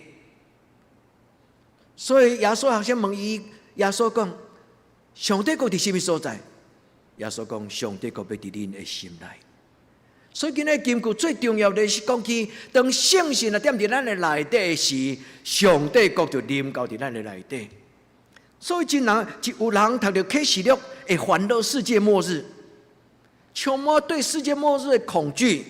所以耶穌學生問伊，耶穌講：上帝國佇啥物所在？耶穌講：上帝國欲佇恁的心內。所以今仔金句最重要的是講起，當聖神啊踮佇咱的內底時，上帝國就臨到佇咱的內底。所以真人就有人讀著啟示錄會煩惱世界末日，充滿對世界末日的恐懼。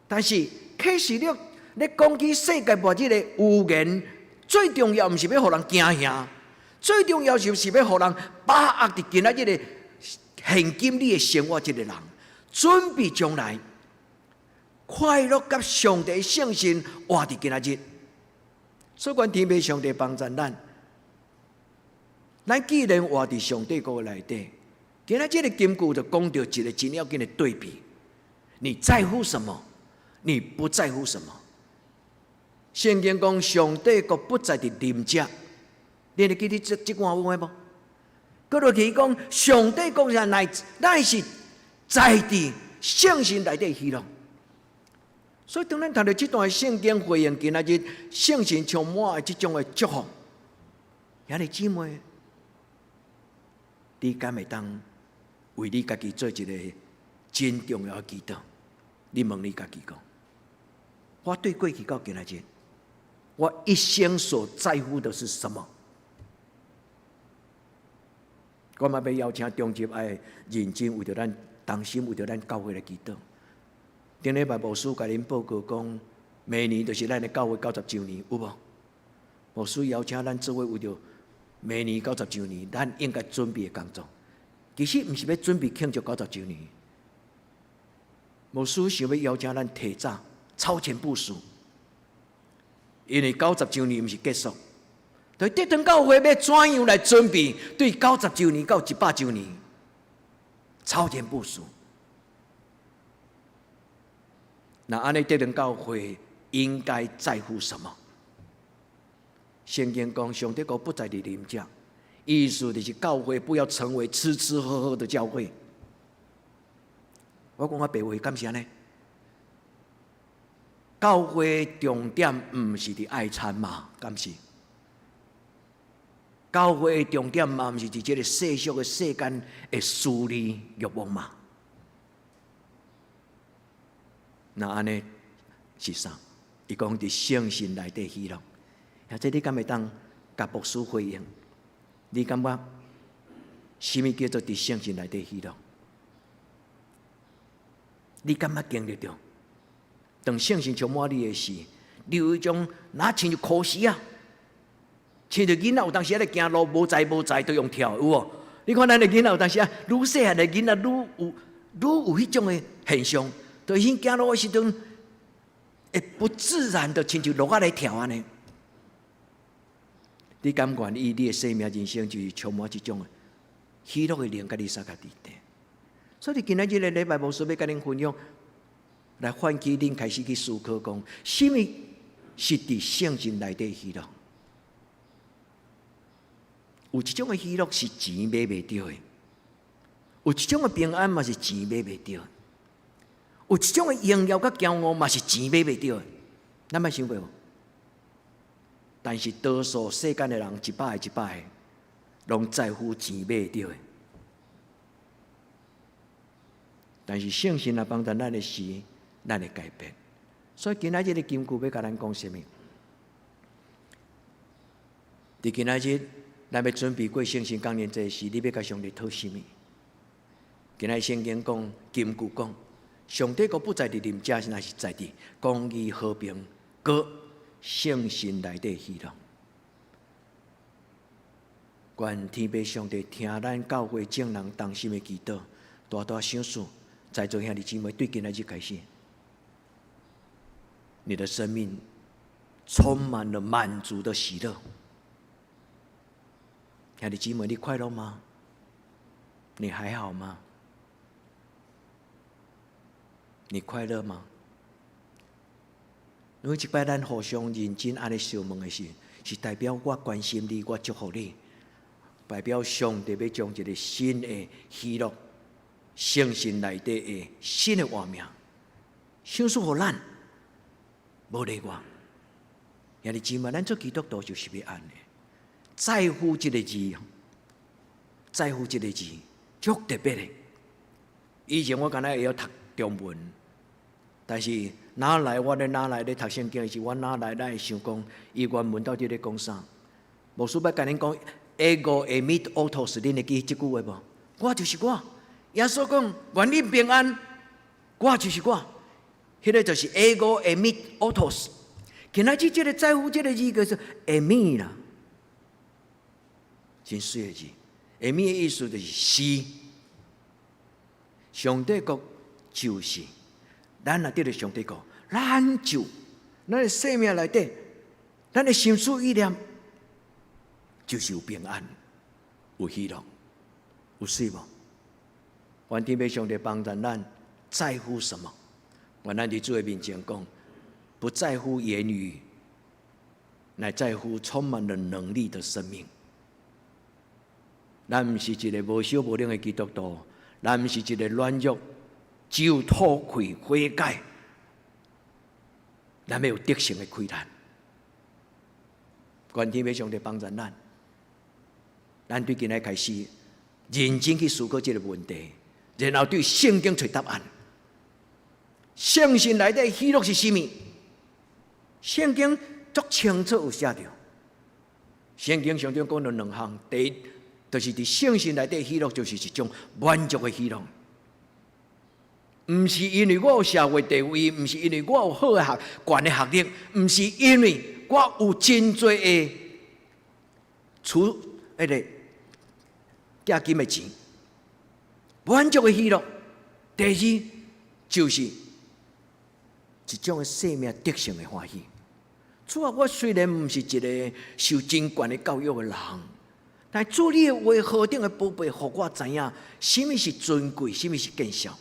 但是啟示錄咧講起世界末日的預言，最重要毋是欲予人驚嚇，最重要就是欲予人把握佇今仔日的現今你的生活，這个人準備將來快樂佮上帝聖神活佇今仔日。所以，願天父上帝幫助咱。咱既然活佇上帝國內底，今仔這个金句就講著一个真要緊的對比：你在乎什麼？你不在乎什麼？聖經講上帝國不在佇啉食，你會記得這段話無？閣落去講上帝國是乃是在佇聖神內底喜樂。所以當咱讀著這段聖經回應今仔日聖神充滿的這種的祝福，兄弟姊妹，你敢會當為你家己做一個真重要的祈禱？你問你家己講：我對過去到今仔日，我一生所在乎的是什麼？我嘛欲邀請中執愛認真為著咱同心，為著咱教會來祈禱。頂禮拜牧師共恁報告講，明年就是咱的教會九十週年，有無？牧師邀請咱做伙為著明年九十週年，咱應該準備的工作。其實毋是欲準備慶祝九十週年，牧師想欲邀請咱提早超前部署，因為九十週年毋是結束。對，德堂教會欲怎樣來準備？對九十週年到100週年，超前部署。那按呢，德堂教會應該在乎什麼？聖經講，上帝國不在佇啉食，意思就是教會不要成為吃吃喝喝的教會。我講較白話，敢是按呢？教會重點毋是佇愛餐嘛？敢是？教會的重點嘛，毋是佇這个世俗的世間的私利慾望嘛？那按呢是啥？伊講佇聖神內底喜樂。或者你敢會當共牧師回應？你感覺啥物叫做佇聖神內底喜樂？你敢捌經歷著？當聖神充滿你的時，你有一種若親像箍死仔，親像囡仔有當時仔咧行路無在無在都用跳，有無？你看咱的囡仔有當時啊，愈細漢的囡仔愈有彼種的現象，就是𪜶行路的時陣，會不自然的親像鹿仔咧跳按呢。你甘願意你的生命人生就是充滿這種喜樂的靈，佮你相佮佇底。所以今仔日個禮拜牧師欲佮恁分享，來喚起恁開始去思考講，啥物是佇聖神內底喜樂？有一種的喜樂是錢買袂著的，有一種的平安嘛是錢買袂著的，有一種的榮耀佮驕傲嘛是錢買袂著的。咱捌想過無？但是多數世間的人一百個一百個，攏在乎錢買會著的。但是聖神來幫助咱的時，咱會改變。所以今仔日的金句欲共咱講啥物？佇今仔日，咱欲準備過聖神降臨節時，你欲共上帝討啥物？今仔日聖經講金句講，上帝國不在佇啉食，乃是在佇公義、和平、閣聖神內底喜樂。願天父上帝聽咱教會眾人同心的祈禱，大大賞賜，在座兄弟姊妹對今仔日開始，你的生命充滿了滿足的喜樂。兄弟姊妹，你快樂嗎？你還好嗎？你快樂嗎？每一擺咱互相認真按呢相問的時，是代表我關心你，我祝福你，代表上帝欲將一个新的喜樂、聖神內底的新的畫面，賞賜予咱，無例外。兄弟姊妹，咱做基督徒就是欲按呢，在乎這个字，在乎這个字，足特別的。以前我敢若會曉讀中文，但是哪來我咧哪來咧讀聖經的時，我哪來咱會想講，伊原文到底咧講啥？牧師欲共恁講，ego eimi autos，恁會記這句話無？我就是我。耶穌講，願恁平安，我就是我。彼个就是 ego eimi autos。今仔日這个在乎這个字叫做 eimi 啦，真媠的字。eimi 的意思就是是。上帝國就是，咱若得著上帝國，咱就咱的生命內底，咱的心思意念，就是有平安、有喜樂、有媠無？願天父上帝幫助咱，在乎什麼？願咱佇主的面前講，不在乎言語，乃在乎充滿了能力的生命。咱毋是一个無燒無冷的基督徒，咱毋是一个軟弱、只有吐氣悔改，咱欲有得勝的氣力。願天父上帝幫助咱，咱對今仔開始認真去思考這个問題，然後對聖經揣答案。聖神內底喜樂是啥物？聖經足清楚有寫著。聖經上中講著兩項，第一，就是佇聖神內底喜樂，就是一種滿足的喜樂。毋是因為我有社會地位，毋是因為我有好的學懸的學歷，毋是因為我有真濟的儲彼个寄金的錢，滿足的喜樂。第二就是一種的生命得勝的歡喜。主啊，我雖然毋是一个受真懸的教育的人，但主你的話何等的寶貝，予我知影，啥物是尊貴，啥物是見笑。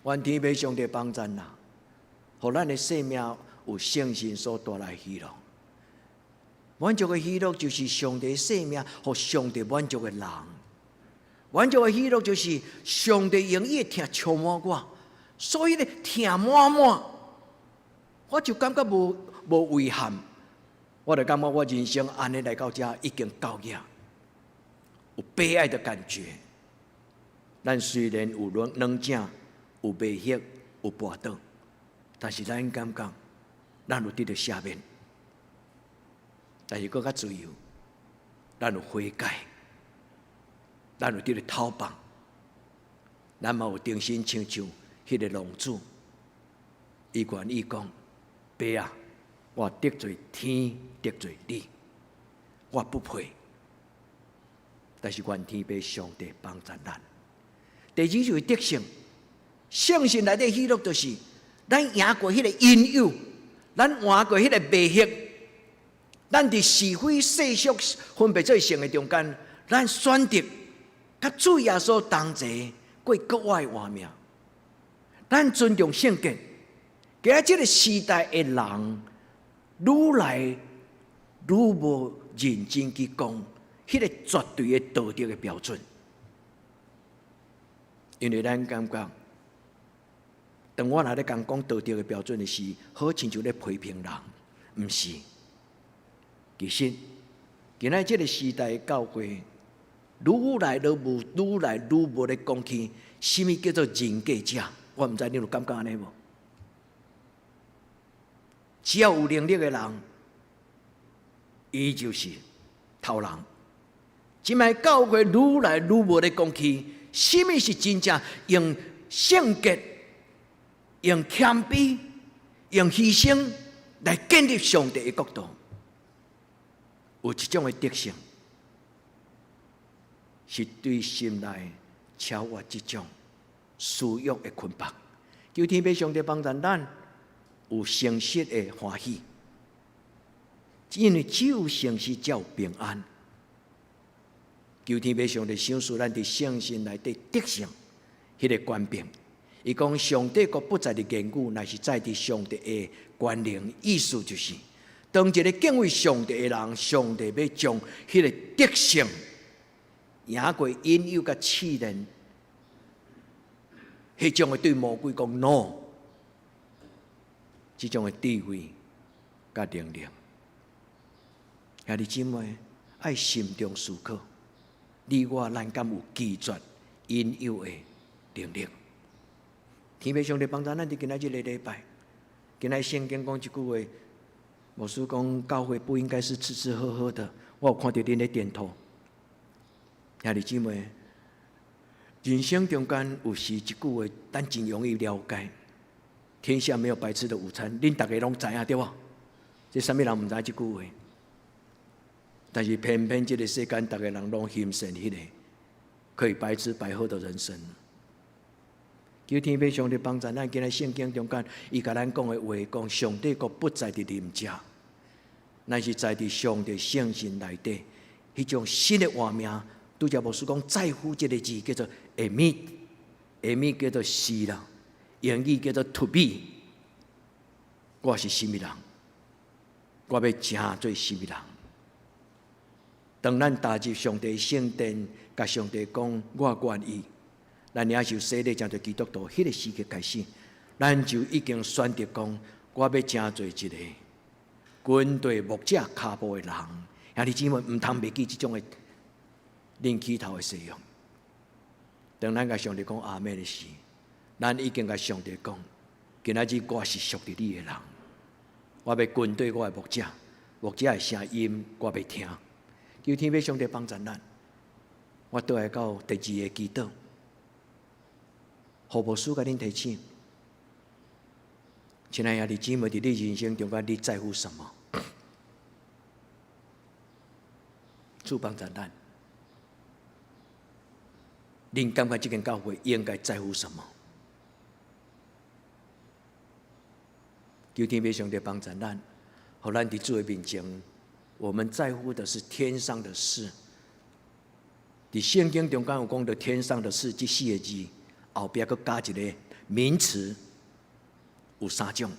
願天父上帝幫助咱，予咱的生命有聖神所帶來喜樂。滿足的喜樂就是上帝生命，予上帝滿足的人。滿足的喜樂就是上帝用伊的疼充滿我，所以呢，疼滿滿，我就感覺無遺憾。我就感覺我人生按呢來到遮已經夠額，有被愛的感覺。咱雖然有軟頸，有迷惑，有跋倒，但是咱感覺咱有得著赦免，但是閣較自由，咱有悔改，咱有得著討放，咱嘛有重新親像彼个浪子，伊願意講，爸啊，我得罪天，得罪你，我不配。但是願天父上帝幫助咱。第二就是得勝，聖神內底喜樂就是咱贏過彼个引誘，咱贏過彼个迷惑，咱佇是非世俗分別做聖的中間，咱選擇佮主耶穌同齊過格外活命。咱尊重聖潔，今仔這个時代的人，愈來愈無認真去講彼个絕對的道德的標準，因為咱感覺，當我若咧講講道德的標準的時，好親像咧批評人，毋是。其實，今仔這个時代的教會，愈來愈無，愈來愈無咧講起，啥物叫做人格者？我毋知你有感覺按呢無？只要有能力的人，伊就是頭人。這擺教會愈來愈無咧講起，啥物是真正用聖潔、用謙卑、用犧牲來建立上帝的國度。有一種的德性，是對心內超越這種私欲的捆綁。求天父上帝幫助咱有誠實的歡喜，因為只有誠實才有平安。求天父上帝賞賜咱佇聖神內底得勝，彼个權柄。伊講上帝國不在佇言語，乃是在佇上帝的權能。意思就是，當一个敬畏上帝的人，上帝欲將彼个得勝贏過引誘佮試煉，彼種的對魔鬼講 no，這種的智慧佮能力。兄弟姊妹，愛心中思考，你我咱敢有拒絕引誘的能力？天父上帝幫助咱佇今仔這个禮拜，今仔聖經講一句話，牧師講教會不應該是吃吃喝喝的。我有看著恁咧點頭。兄弟姊妹，人生中間有時一句話，咱真容易了解。天下沒有白吃的午餐，恁逐家攏知影對無？這啥物人毋知這句話？但是偏偏這个世間，逐家人攏欣羨彼个可以白吃白喝的人生。求天父上帝幫助咱，今日聖經中間，伊共咱講的話，講上帝國不在佇啉食，乃是在佇上帝聖神內底，彼種新的活命。拄才牧師講在乎這个字叫做 εἰμί，εἰμί 叫做是啦，英語叫做 to be。我是啥物人？我欲成做啥物人？當咱踏入上帝聖殿，共上帝講我願意。咱領受洗禮，成做基督徒，彼个時刻開始，咱就已經選擇講，我欲成做一个跟隨牧者跤步的人。兄弟姊妹，毋通袂記這種的恁起頭的誓約。當咱共上帝講阿們的時，咱已經共上帝講，今仔日我是屬於你的人，我欲跟隨我的牧者，牧者的聲音我欲聽。求天父上帝幫助咱，我倒來到第二個祈禱。何牧師共恁提醒，親愛兄弟姊妹，佇你人生中間，你在乎什麼？主幫助咱，恁感覺這間教會應該在乎什麼？求天父上帝幫助咱，予咱佇主的面前，我們在乎的是天上的事。佇聖經中間有講到天上的事這四个字。後壁閣加一个名詞，有三種：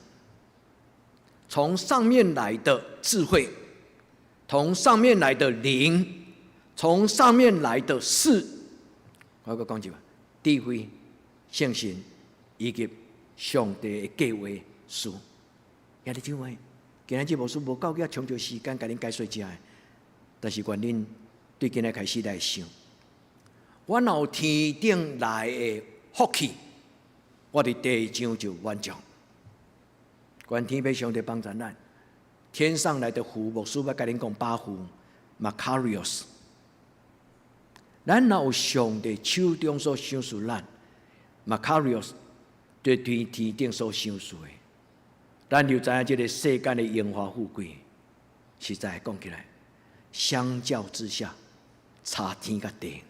從上面來的智慧，從上面來的靈，從上面來的事。我閣講一遍：智慧、聖神以及上帝的計劃事。兄弟姊妹，今仔日牧師無夠遐充足時間共恁解說這个，但是願恁對今仔開始來想，我若有天頂來的福氣，我佇地上就滿足。願天父上帝幫助咱，天上來的福，牧師欲共恁講八福，Makarios。咱若有上帝手中所賞賜咱，Makarios，對天天頂所賞賜的。咱就知影這个世間的榮華富貴，實在講起來，相較之下，差天佮地。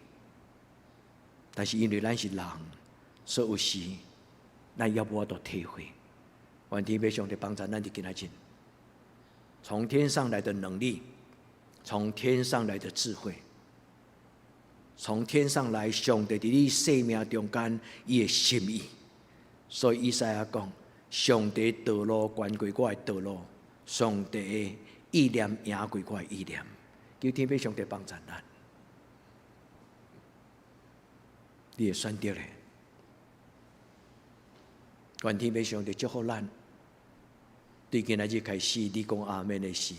但是因為咱是人，所以有時咱猶無法度體會。願天父上帝幫助咱佇今仔日，從天上來的能力，從天上來的智慧，從天上來上帝佇你生命中間伊的心意。所以以賽亞講：上帝道路懸過我的道路，上帝的意念贏過我的意念。求天父上帝幫助咱，你會選擇咧？願天父上帝祝福咱。對今仔日開始，你講阿們的時，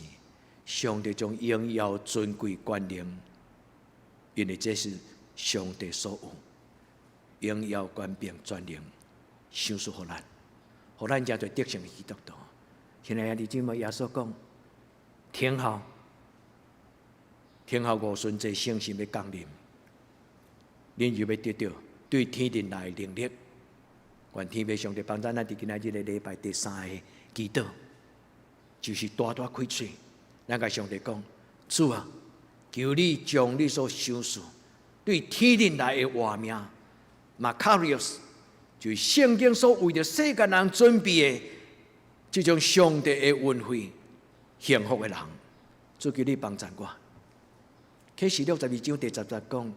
上帝將榮耀尊貴權能，因為這是上帝所有，榮耀權柄權能，賞賜予咱，予咱成做得勝的基督徒。親愛的弟兄姊妹，耶穌講：聽候，聽候五旬節聖神欲降臨，恁就欲得著對天頂來的能力。願天父上帝幫助咱佇今仔日个禮拜第三个祈禱，就是大大開喙，咱共上帝講：主啊，求你將你所賞賜對天頂來的活命，Makarios，就是聖經所為著世間人準備的這種上帝的恩惠、幸福的人，主求你幫助我。啟示錄12章第10節講，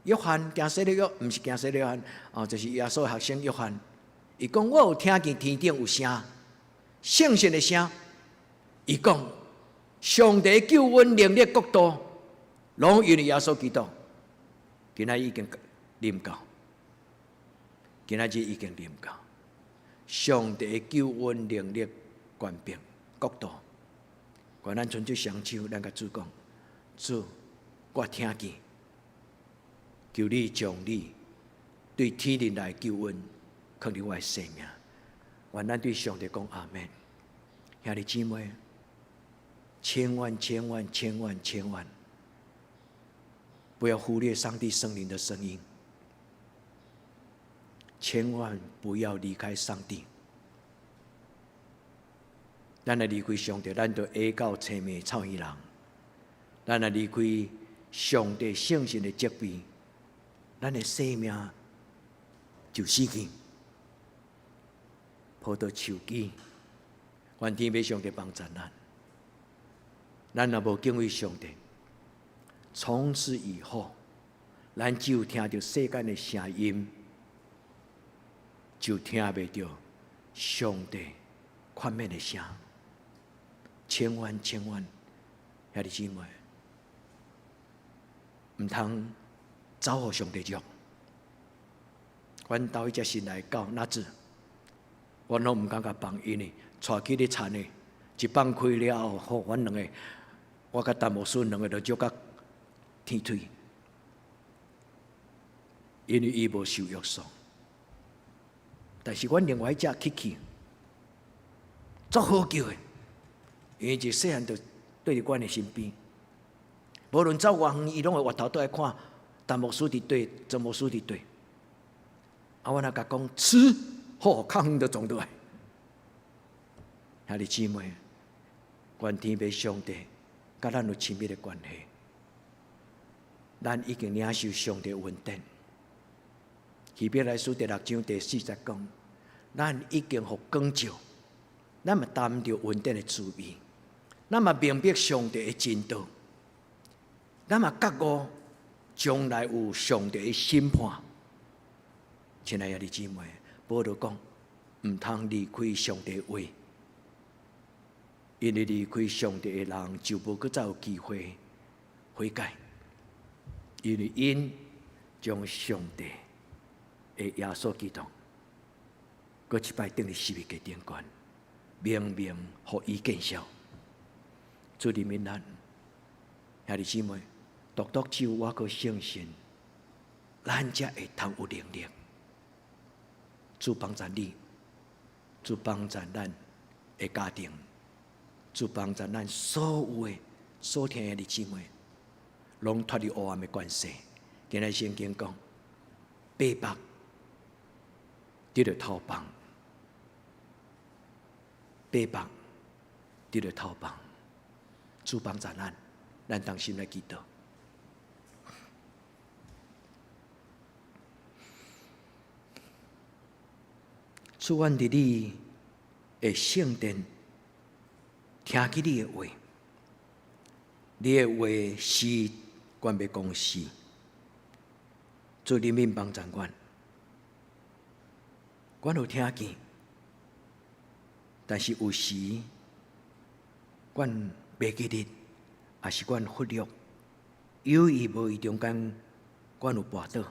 約翰行洗禮約，毋是行洗禮約翰，哦，就是耶穌的學生約翰。伊講我有聽見天頂有聲，聖神的聲。伊講上帝救恩能力國度，攏因為耶穌基督。今仔已經臨到，今仔日已經臨到，上帝救恩能力權柄國度。願咱伸出雙手，咱共主講：主，我聽見。求你將你對天頂來救恩，囥佇我的生命。願咱對上帝講阿們。兄弟姊妹，千萬千萬千萬千萬，不要忽略上帝聖靈的聲音，千萬不要離開上帝。咱若離開上帝，咱就下到青暝臭耳人。咱若離開上帝聖神的責備，咱的生命就死去，葡萄樹枝，願天父上帝幫助咱。咱若無敬畏上帝，從此以後，咱只有聽著世間的聲音，就聽袂著上帝勸勉的聲。千萬千萬，兄弟姊妹，毋通走予上帝約。阮兜彼隻新來的狗那子，阮攏毋敢共放，因為帶去咧田的，一放開了後，吼，阮兩个，我佮陳牧師兩个就足甲天腿，因為伊無受約束。但是阮另外一隻 Kiki，足好叫的，因為自細漢就綴佇阮的身邊，無論走偌遠，伊攏會回頭倒來看，陳牧師佇佗，曾牧師佇佗。啊，我若共講吃，吼，較遠就撞倒來。兄弟姊妹，願天父上帝佮咱有親密的關係，咱已經領受上帝恩典。希伯來書第六章第四節講，咱已經予光照，咱嘛擔著恩典的滋味，咱嘛明白上帝的真道，咱嘛覺悟將來有上帝的審判。親愛的兄弟姊妹，保羅講，毋通離開上帝話，因為離開上帝的人就無閣再有機會悔改，因為𪜶將上帝的耶穌基督，閣一擺釘佇十字架頂懸，明明予伊見笑。主憐憫咱，兄弟姊妹，獨獨只有倚靠聖神，咱才會通有能力。主幫助你，主幫助咱的家庭，主幫助咱所有的所聽的兄弟姊妹，攏脫離黑暗的權勢。今日聖經講，白目得著偷放，八百得著頭幫，主幫助咱，咱同心來祈禱。主，阮佇你的聖殿聽見你的話，你的話是，阮欲講是，主憐憫幫助阮，阮有聽見，但是有時阮袂記得，抑是阮忽略，有意無意中間，阮有跋倒。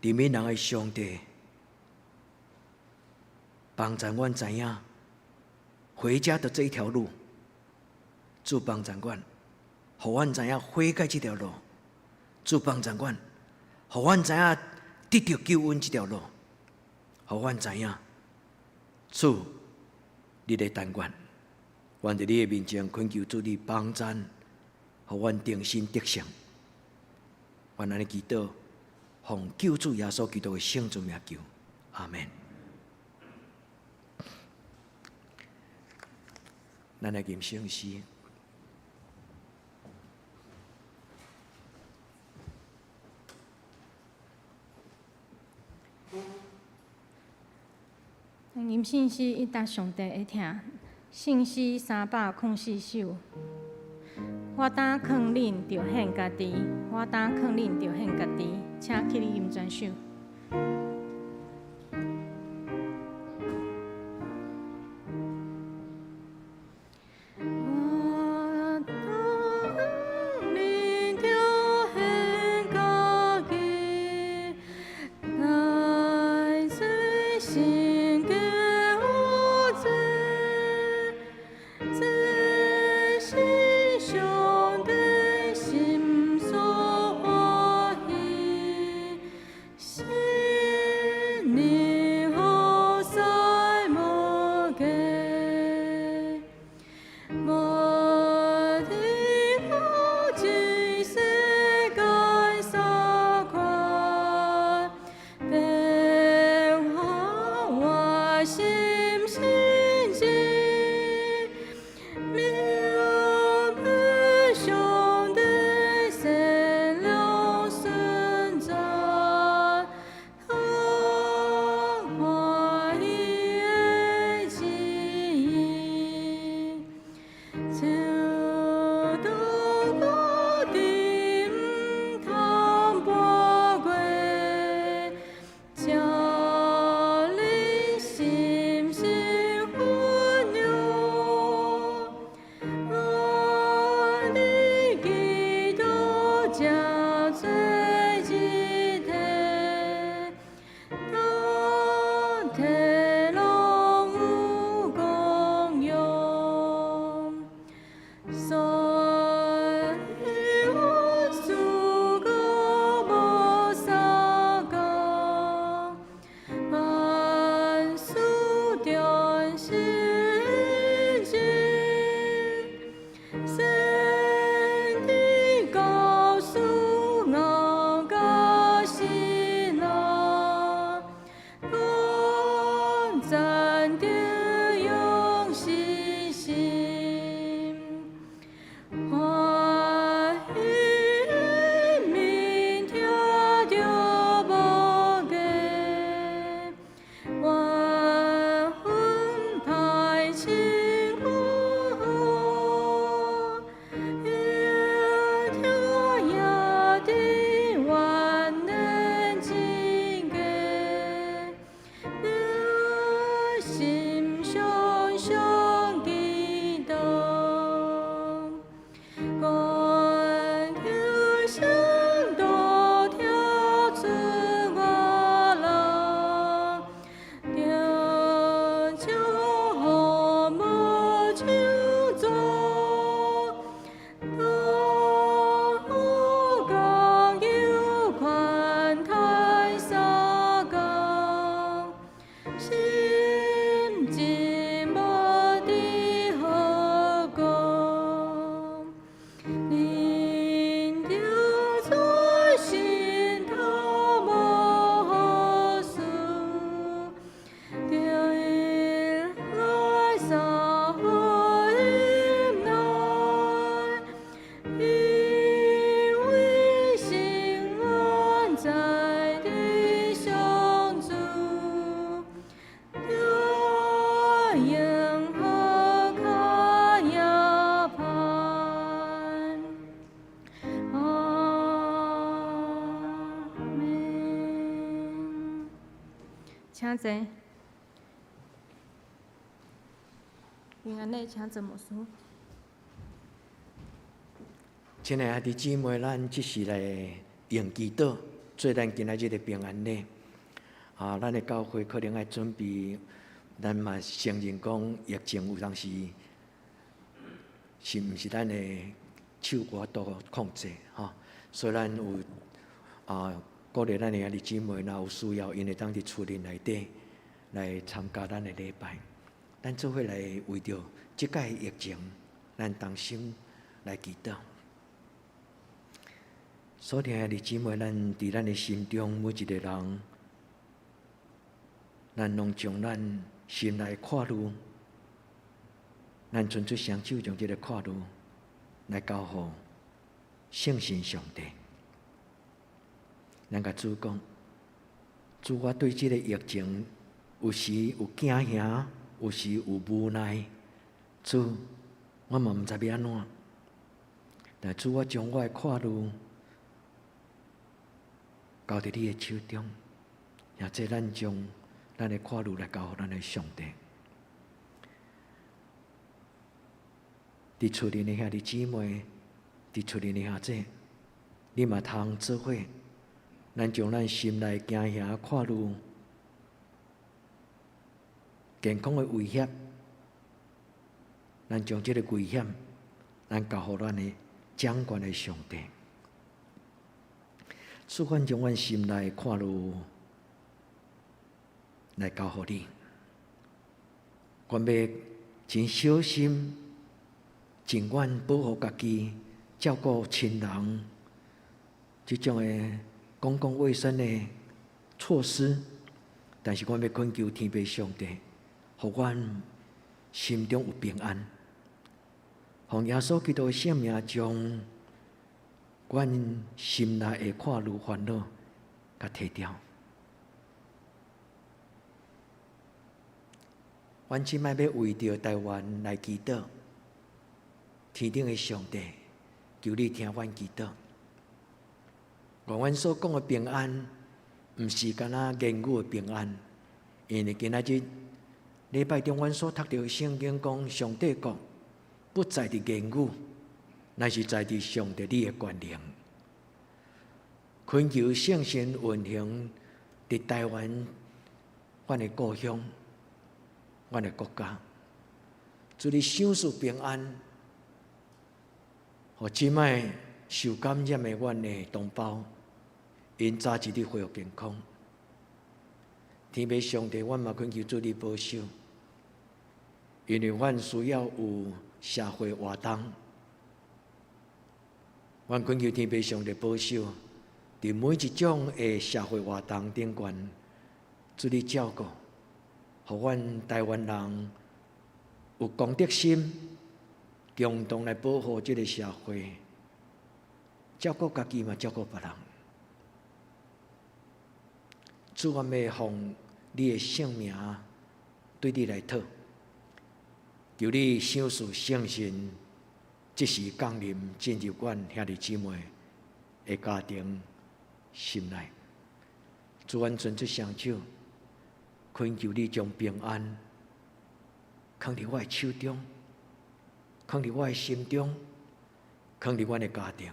憐憫人的上帝，幫助阮知影回家的這一條路，主幫助阮，予阮知影悔改這條路，主幫助阮，予阮知影得著救恩這條路，予阮知影主，你咧等阮，阮佇你的面前懇求主你幫贊，予阮重新得勝。阮按呢祈禱，奉救主耶穌基督的聖尊名求，阿門。咱來吟聖詩。咱吟聖詩一搭上帝的疼，聖詩304首。我膽囥恁著獻家己，我膽囥恁著獻家己，請起立吟全首。我膽囥恁著獻家己，來做聖潔有罪，這是上帝心所歡喜。請坐。平安禮，請坐牧師。親愛的姊妹，咱這時來用祈禱做咱今仔日的平安禮。啊，咱的教會可能愛準備，咱嘛承認講疫情有當時是毋是咱的手有法度控制吼，所以咱有啊鼓勵咱的兄弟姊妹，若有需要，𪜶會當佇厝裡內底來參加咱的禮拜。咱做伙來為著這擺疫情，咱同心來祈禱。所疼愛的姊妹，咱佇咱的心中每一个人，咱攏將咱心內掛慮，咱伸出雙手將這个掛慮來交予聖神上帝。咱共主講，主，我對這个疫情有時有驚嚇，有時有無奈，主，我嘛毋知欲按怎。但主，我將我的掛慮交佇你的手中，也這咱將咱的掛慮來交予咱的上帝。佇厝裡的兄弟姊妹，佇厝裡的兄姊，你嘛通做伙，咱將咱心內驚嚇、掛慮、健康的威脅，咱將這个危險，咱交予咱的掌權的上帝。主，阮將阮心內掛慮來交予你，阮欲真小心，盡阮保護家己、照顧親人，這種的公共衛生的措施。但是，阮欲懇求天父上帝，予阮心中有平安。奉耶穌基督的聖名，將阮心內的掛慮煩惱，共提掉。阮這擺欲為著台灣來祈禱，天頂的上帝，求你聽阮祈禱。願阮所講的平安，毋是干焦言語的平安，因為今仔日禮拜中阮所讀著的聖經講，上帝國不在佇言語，乃是在佇上帝你的權能。懇求聖神運行佇台灣，阮的故鄉，阮的國家，主你賞賜平安，予這擺受感染的阮的同胞，𪜶早一日恢復健康。天父上帝，阮嘛懇求主你保守，因為阮需要有社會活動。阮懇求天父上帝保守，佇每一種的社會活動頂懸，主你照顧，予阮台灣人有公德心，共同來保護這个社會，照顧家己嘛，照顧別人。主，阮欲奉你的聖名對你來討，求你賞賜聖神，這時降臨進入阮兄弟姊妹的家庭心內。主，阮伸出雙手，懇求你將平安囥佇我的手中，囥佇我的心中，囥佇阮的家庭，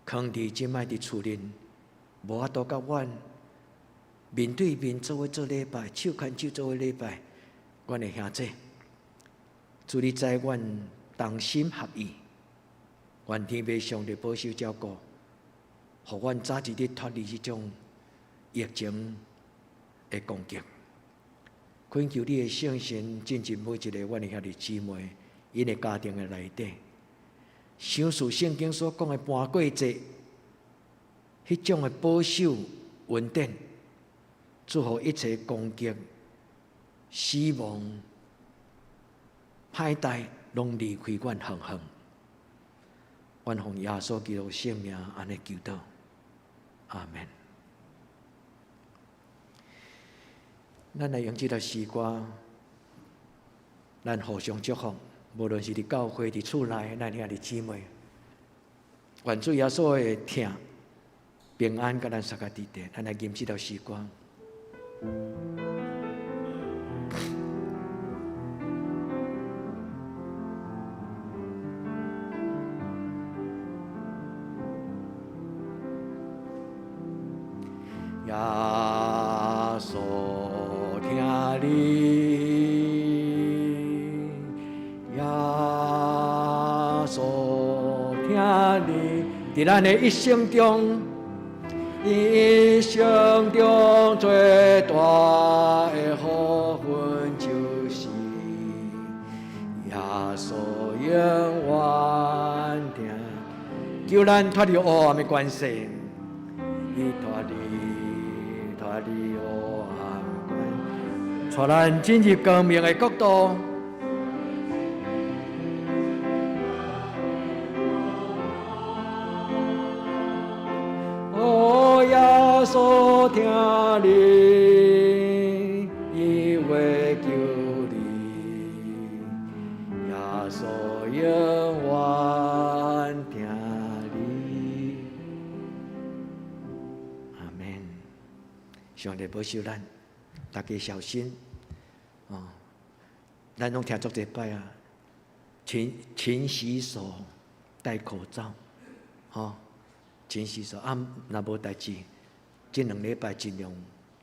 囥佇這擺佇厝內，無法度佮阮面對面做伙做禮拜，手牽手做伙禮拜，阮的兄弟，主你知阮同心合意，願天父上帝保守照顧，予阮早一日脫離這種疫情的攻擊。懇求你的聖神進入每一个阮的兄弟姊妹，𪜶的家庭的內底，賞賜聖經所講的盤過節，彼種的保守恩典，祝予一切攻擊、死亡、歹代，攏離開阮遠遠。阮奉耶穌基督聖名按呢祈禱，阿們。咱來用這條詩歌，咱互相祝福。無論是佇教會、佇厝內，咱兄弟姊妹，願主耶穌的疼、平安，佮咱相佮佇底。咱來吟這條詩歌。耶穌疼你，耶穌疼你，佇咱的一生中，一生中最大的福分就是耶穌永遠疼，救咱脫離黑暗的權勢，伊脫離黑暗權，帶咱進入光明的國度。哦，耶穌疼你，伊會救你，耶穌永遠疼你。阿們。上帝保守咱，大家小心哦。咱攏聽足濟擺啊，勤勤洗手，戴口罩，吼，勤洗手啊！若無代誌，這兩禮拜盡量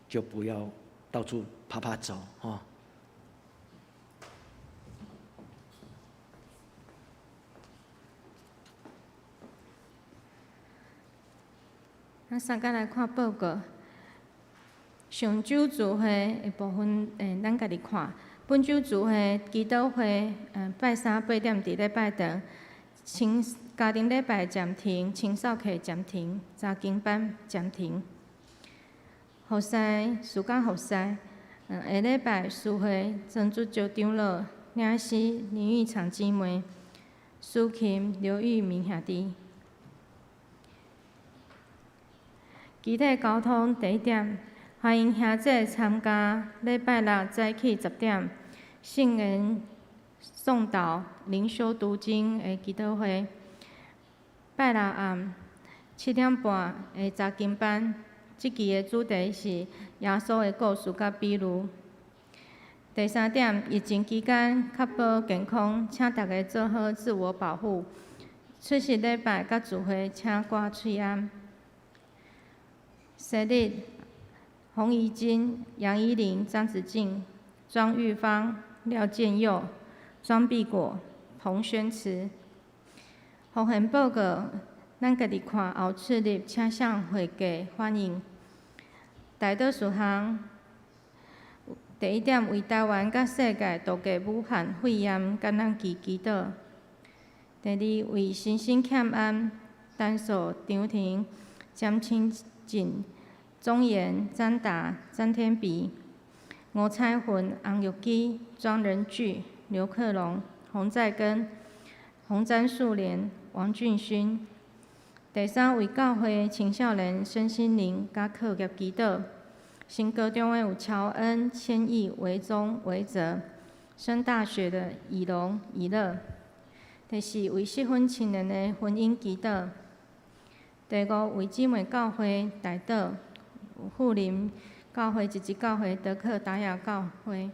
就不要到處趴趴走，吼。咱三個來看報告。上週聚會的部分，咱家己看。本週聚會祈禱會，拜三8點佇禮拜堂，青家庭禮拜暫停，青少課暫停，查經班暫停。服侍暑假服侍，下禮拜司會曾主招長老、領詩林玉長姊妹、司琴劉玉明兄弟。肢體溝通第一點，歡迎兄姊參加禮拜六早起10點聖言誦禱、靈修讀經的祈禱會。拜六暗7點半的查經班，這期的主題是耶穌的故事佮比喻。第三點，疫情期間確保健康，請大家做好自我保護。出席禮拜佮聚會，請掛喙罨。生日，洪怡金、楊依林、張子靜、莊玉芳、廖建佑、莊碧果、彭宣慈。風險報告，咱家己看後次日，請向會計反映。代禱事項，第一點，為台灣佮世界渡過武漢肺炎感染期祈禱。第二，為身心欠安、陳數張婷、詹清進、鍾妍、詹達、詹天比、吳彩雲、洪玉基、莊仁巨、劉克龍、洪在根、洪詹素蓮、王俊勳。第三，為教會青少年身心靈佮課業祈禱。新高中的有喬恩、千億、維宗、維澤；升大學的以龍、以樂。第四，為適婚青年的婚姻祈禱。第五，為姊妹教會代禱，富林教會、一一教會、德克達雅教會。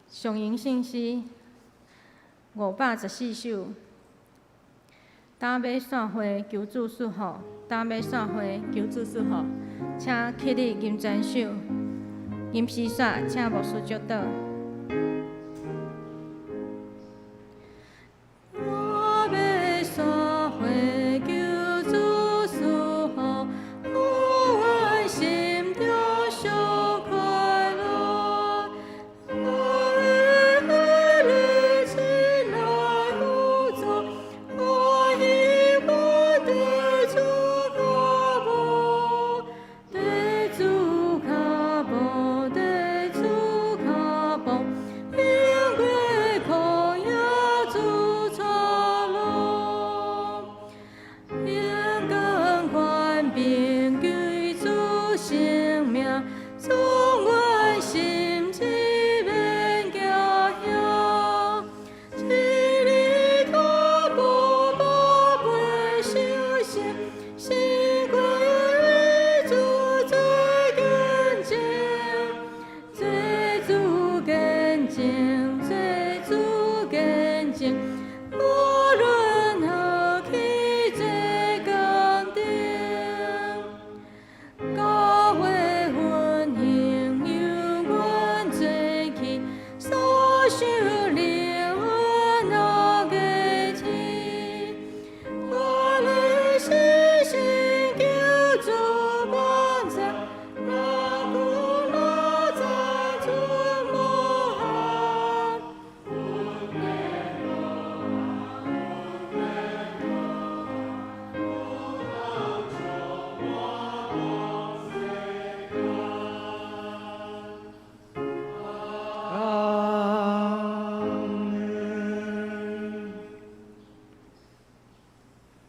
上引信息514首。打馬散會求主賜福，打馬散會求主賜福，請起立吟全首，吟詩煞，請牧師祝禱。我欲散會求主賜福，予阮心中上快樂。我的熱情來輔助，歡喜我綴主跤步，綴主跤步，綴主跤步。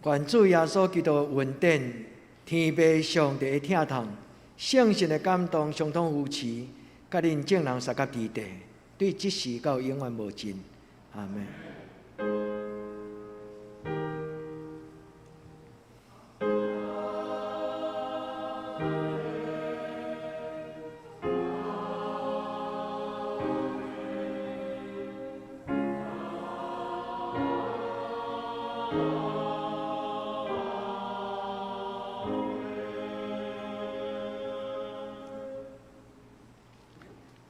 願主耶穌基督恩典、天父上帝的疼痛、聖神的感動、相通扶持，佮恁眾人相佮佇地，對這時到永遠無盡。阿門。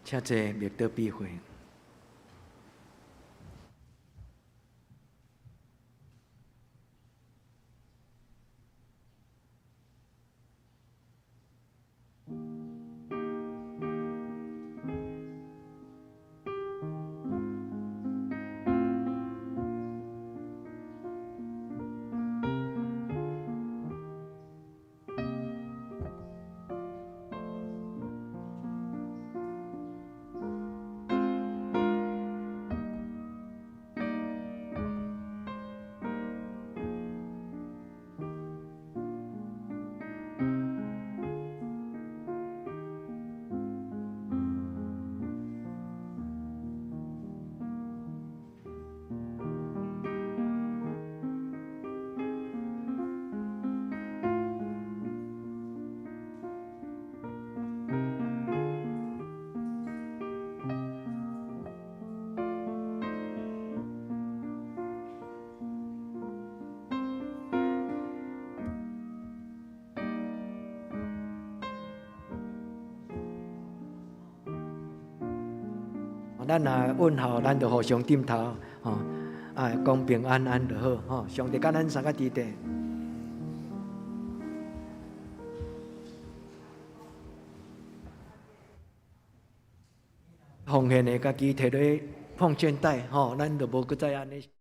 請坐，默禱閉會。咱若問候，咱就互相點頭，吼，啊，講平安安就好，吼。上帝佮咱相佮佇地。奉獻的家己提咧奉獻袋，吼，咱就無閣再按呢。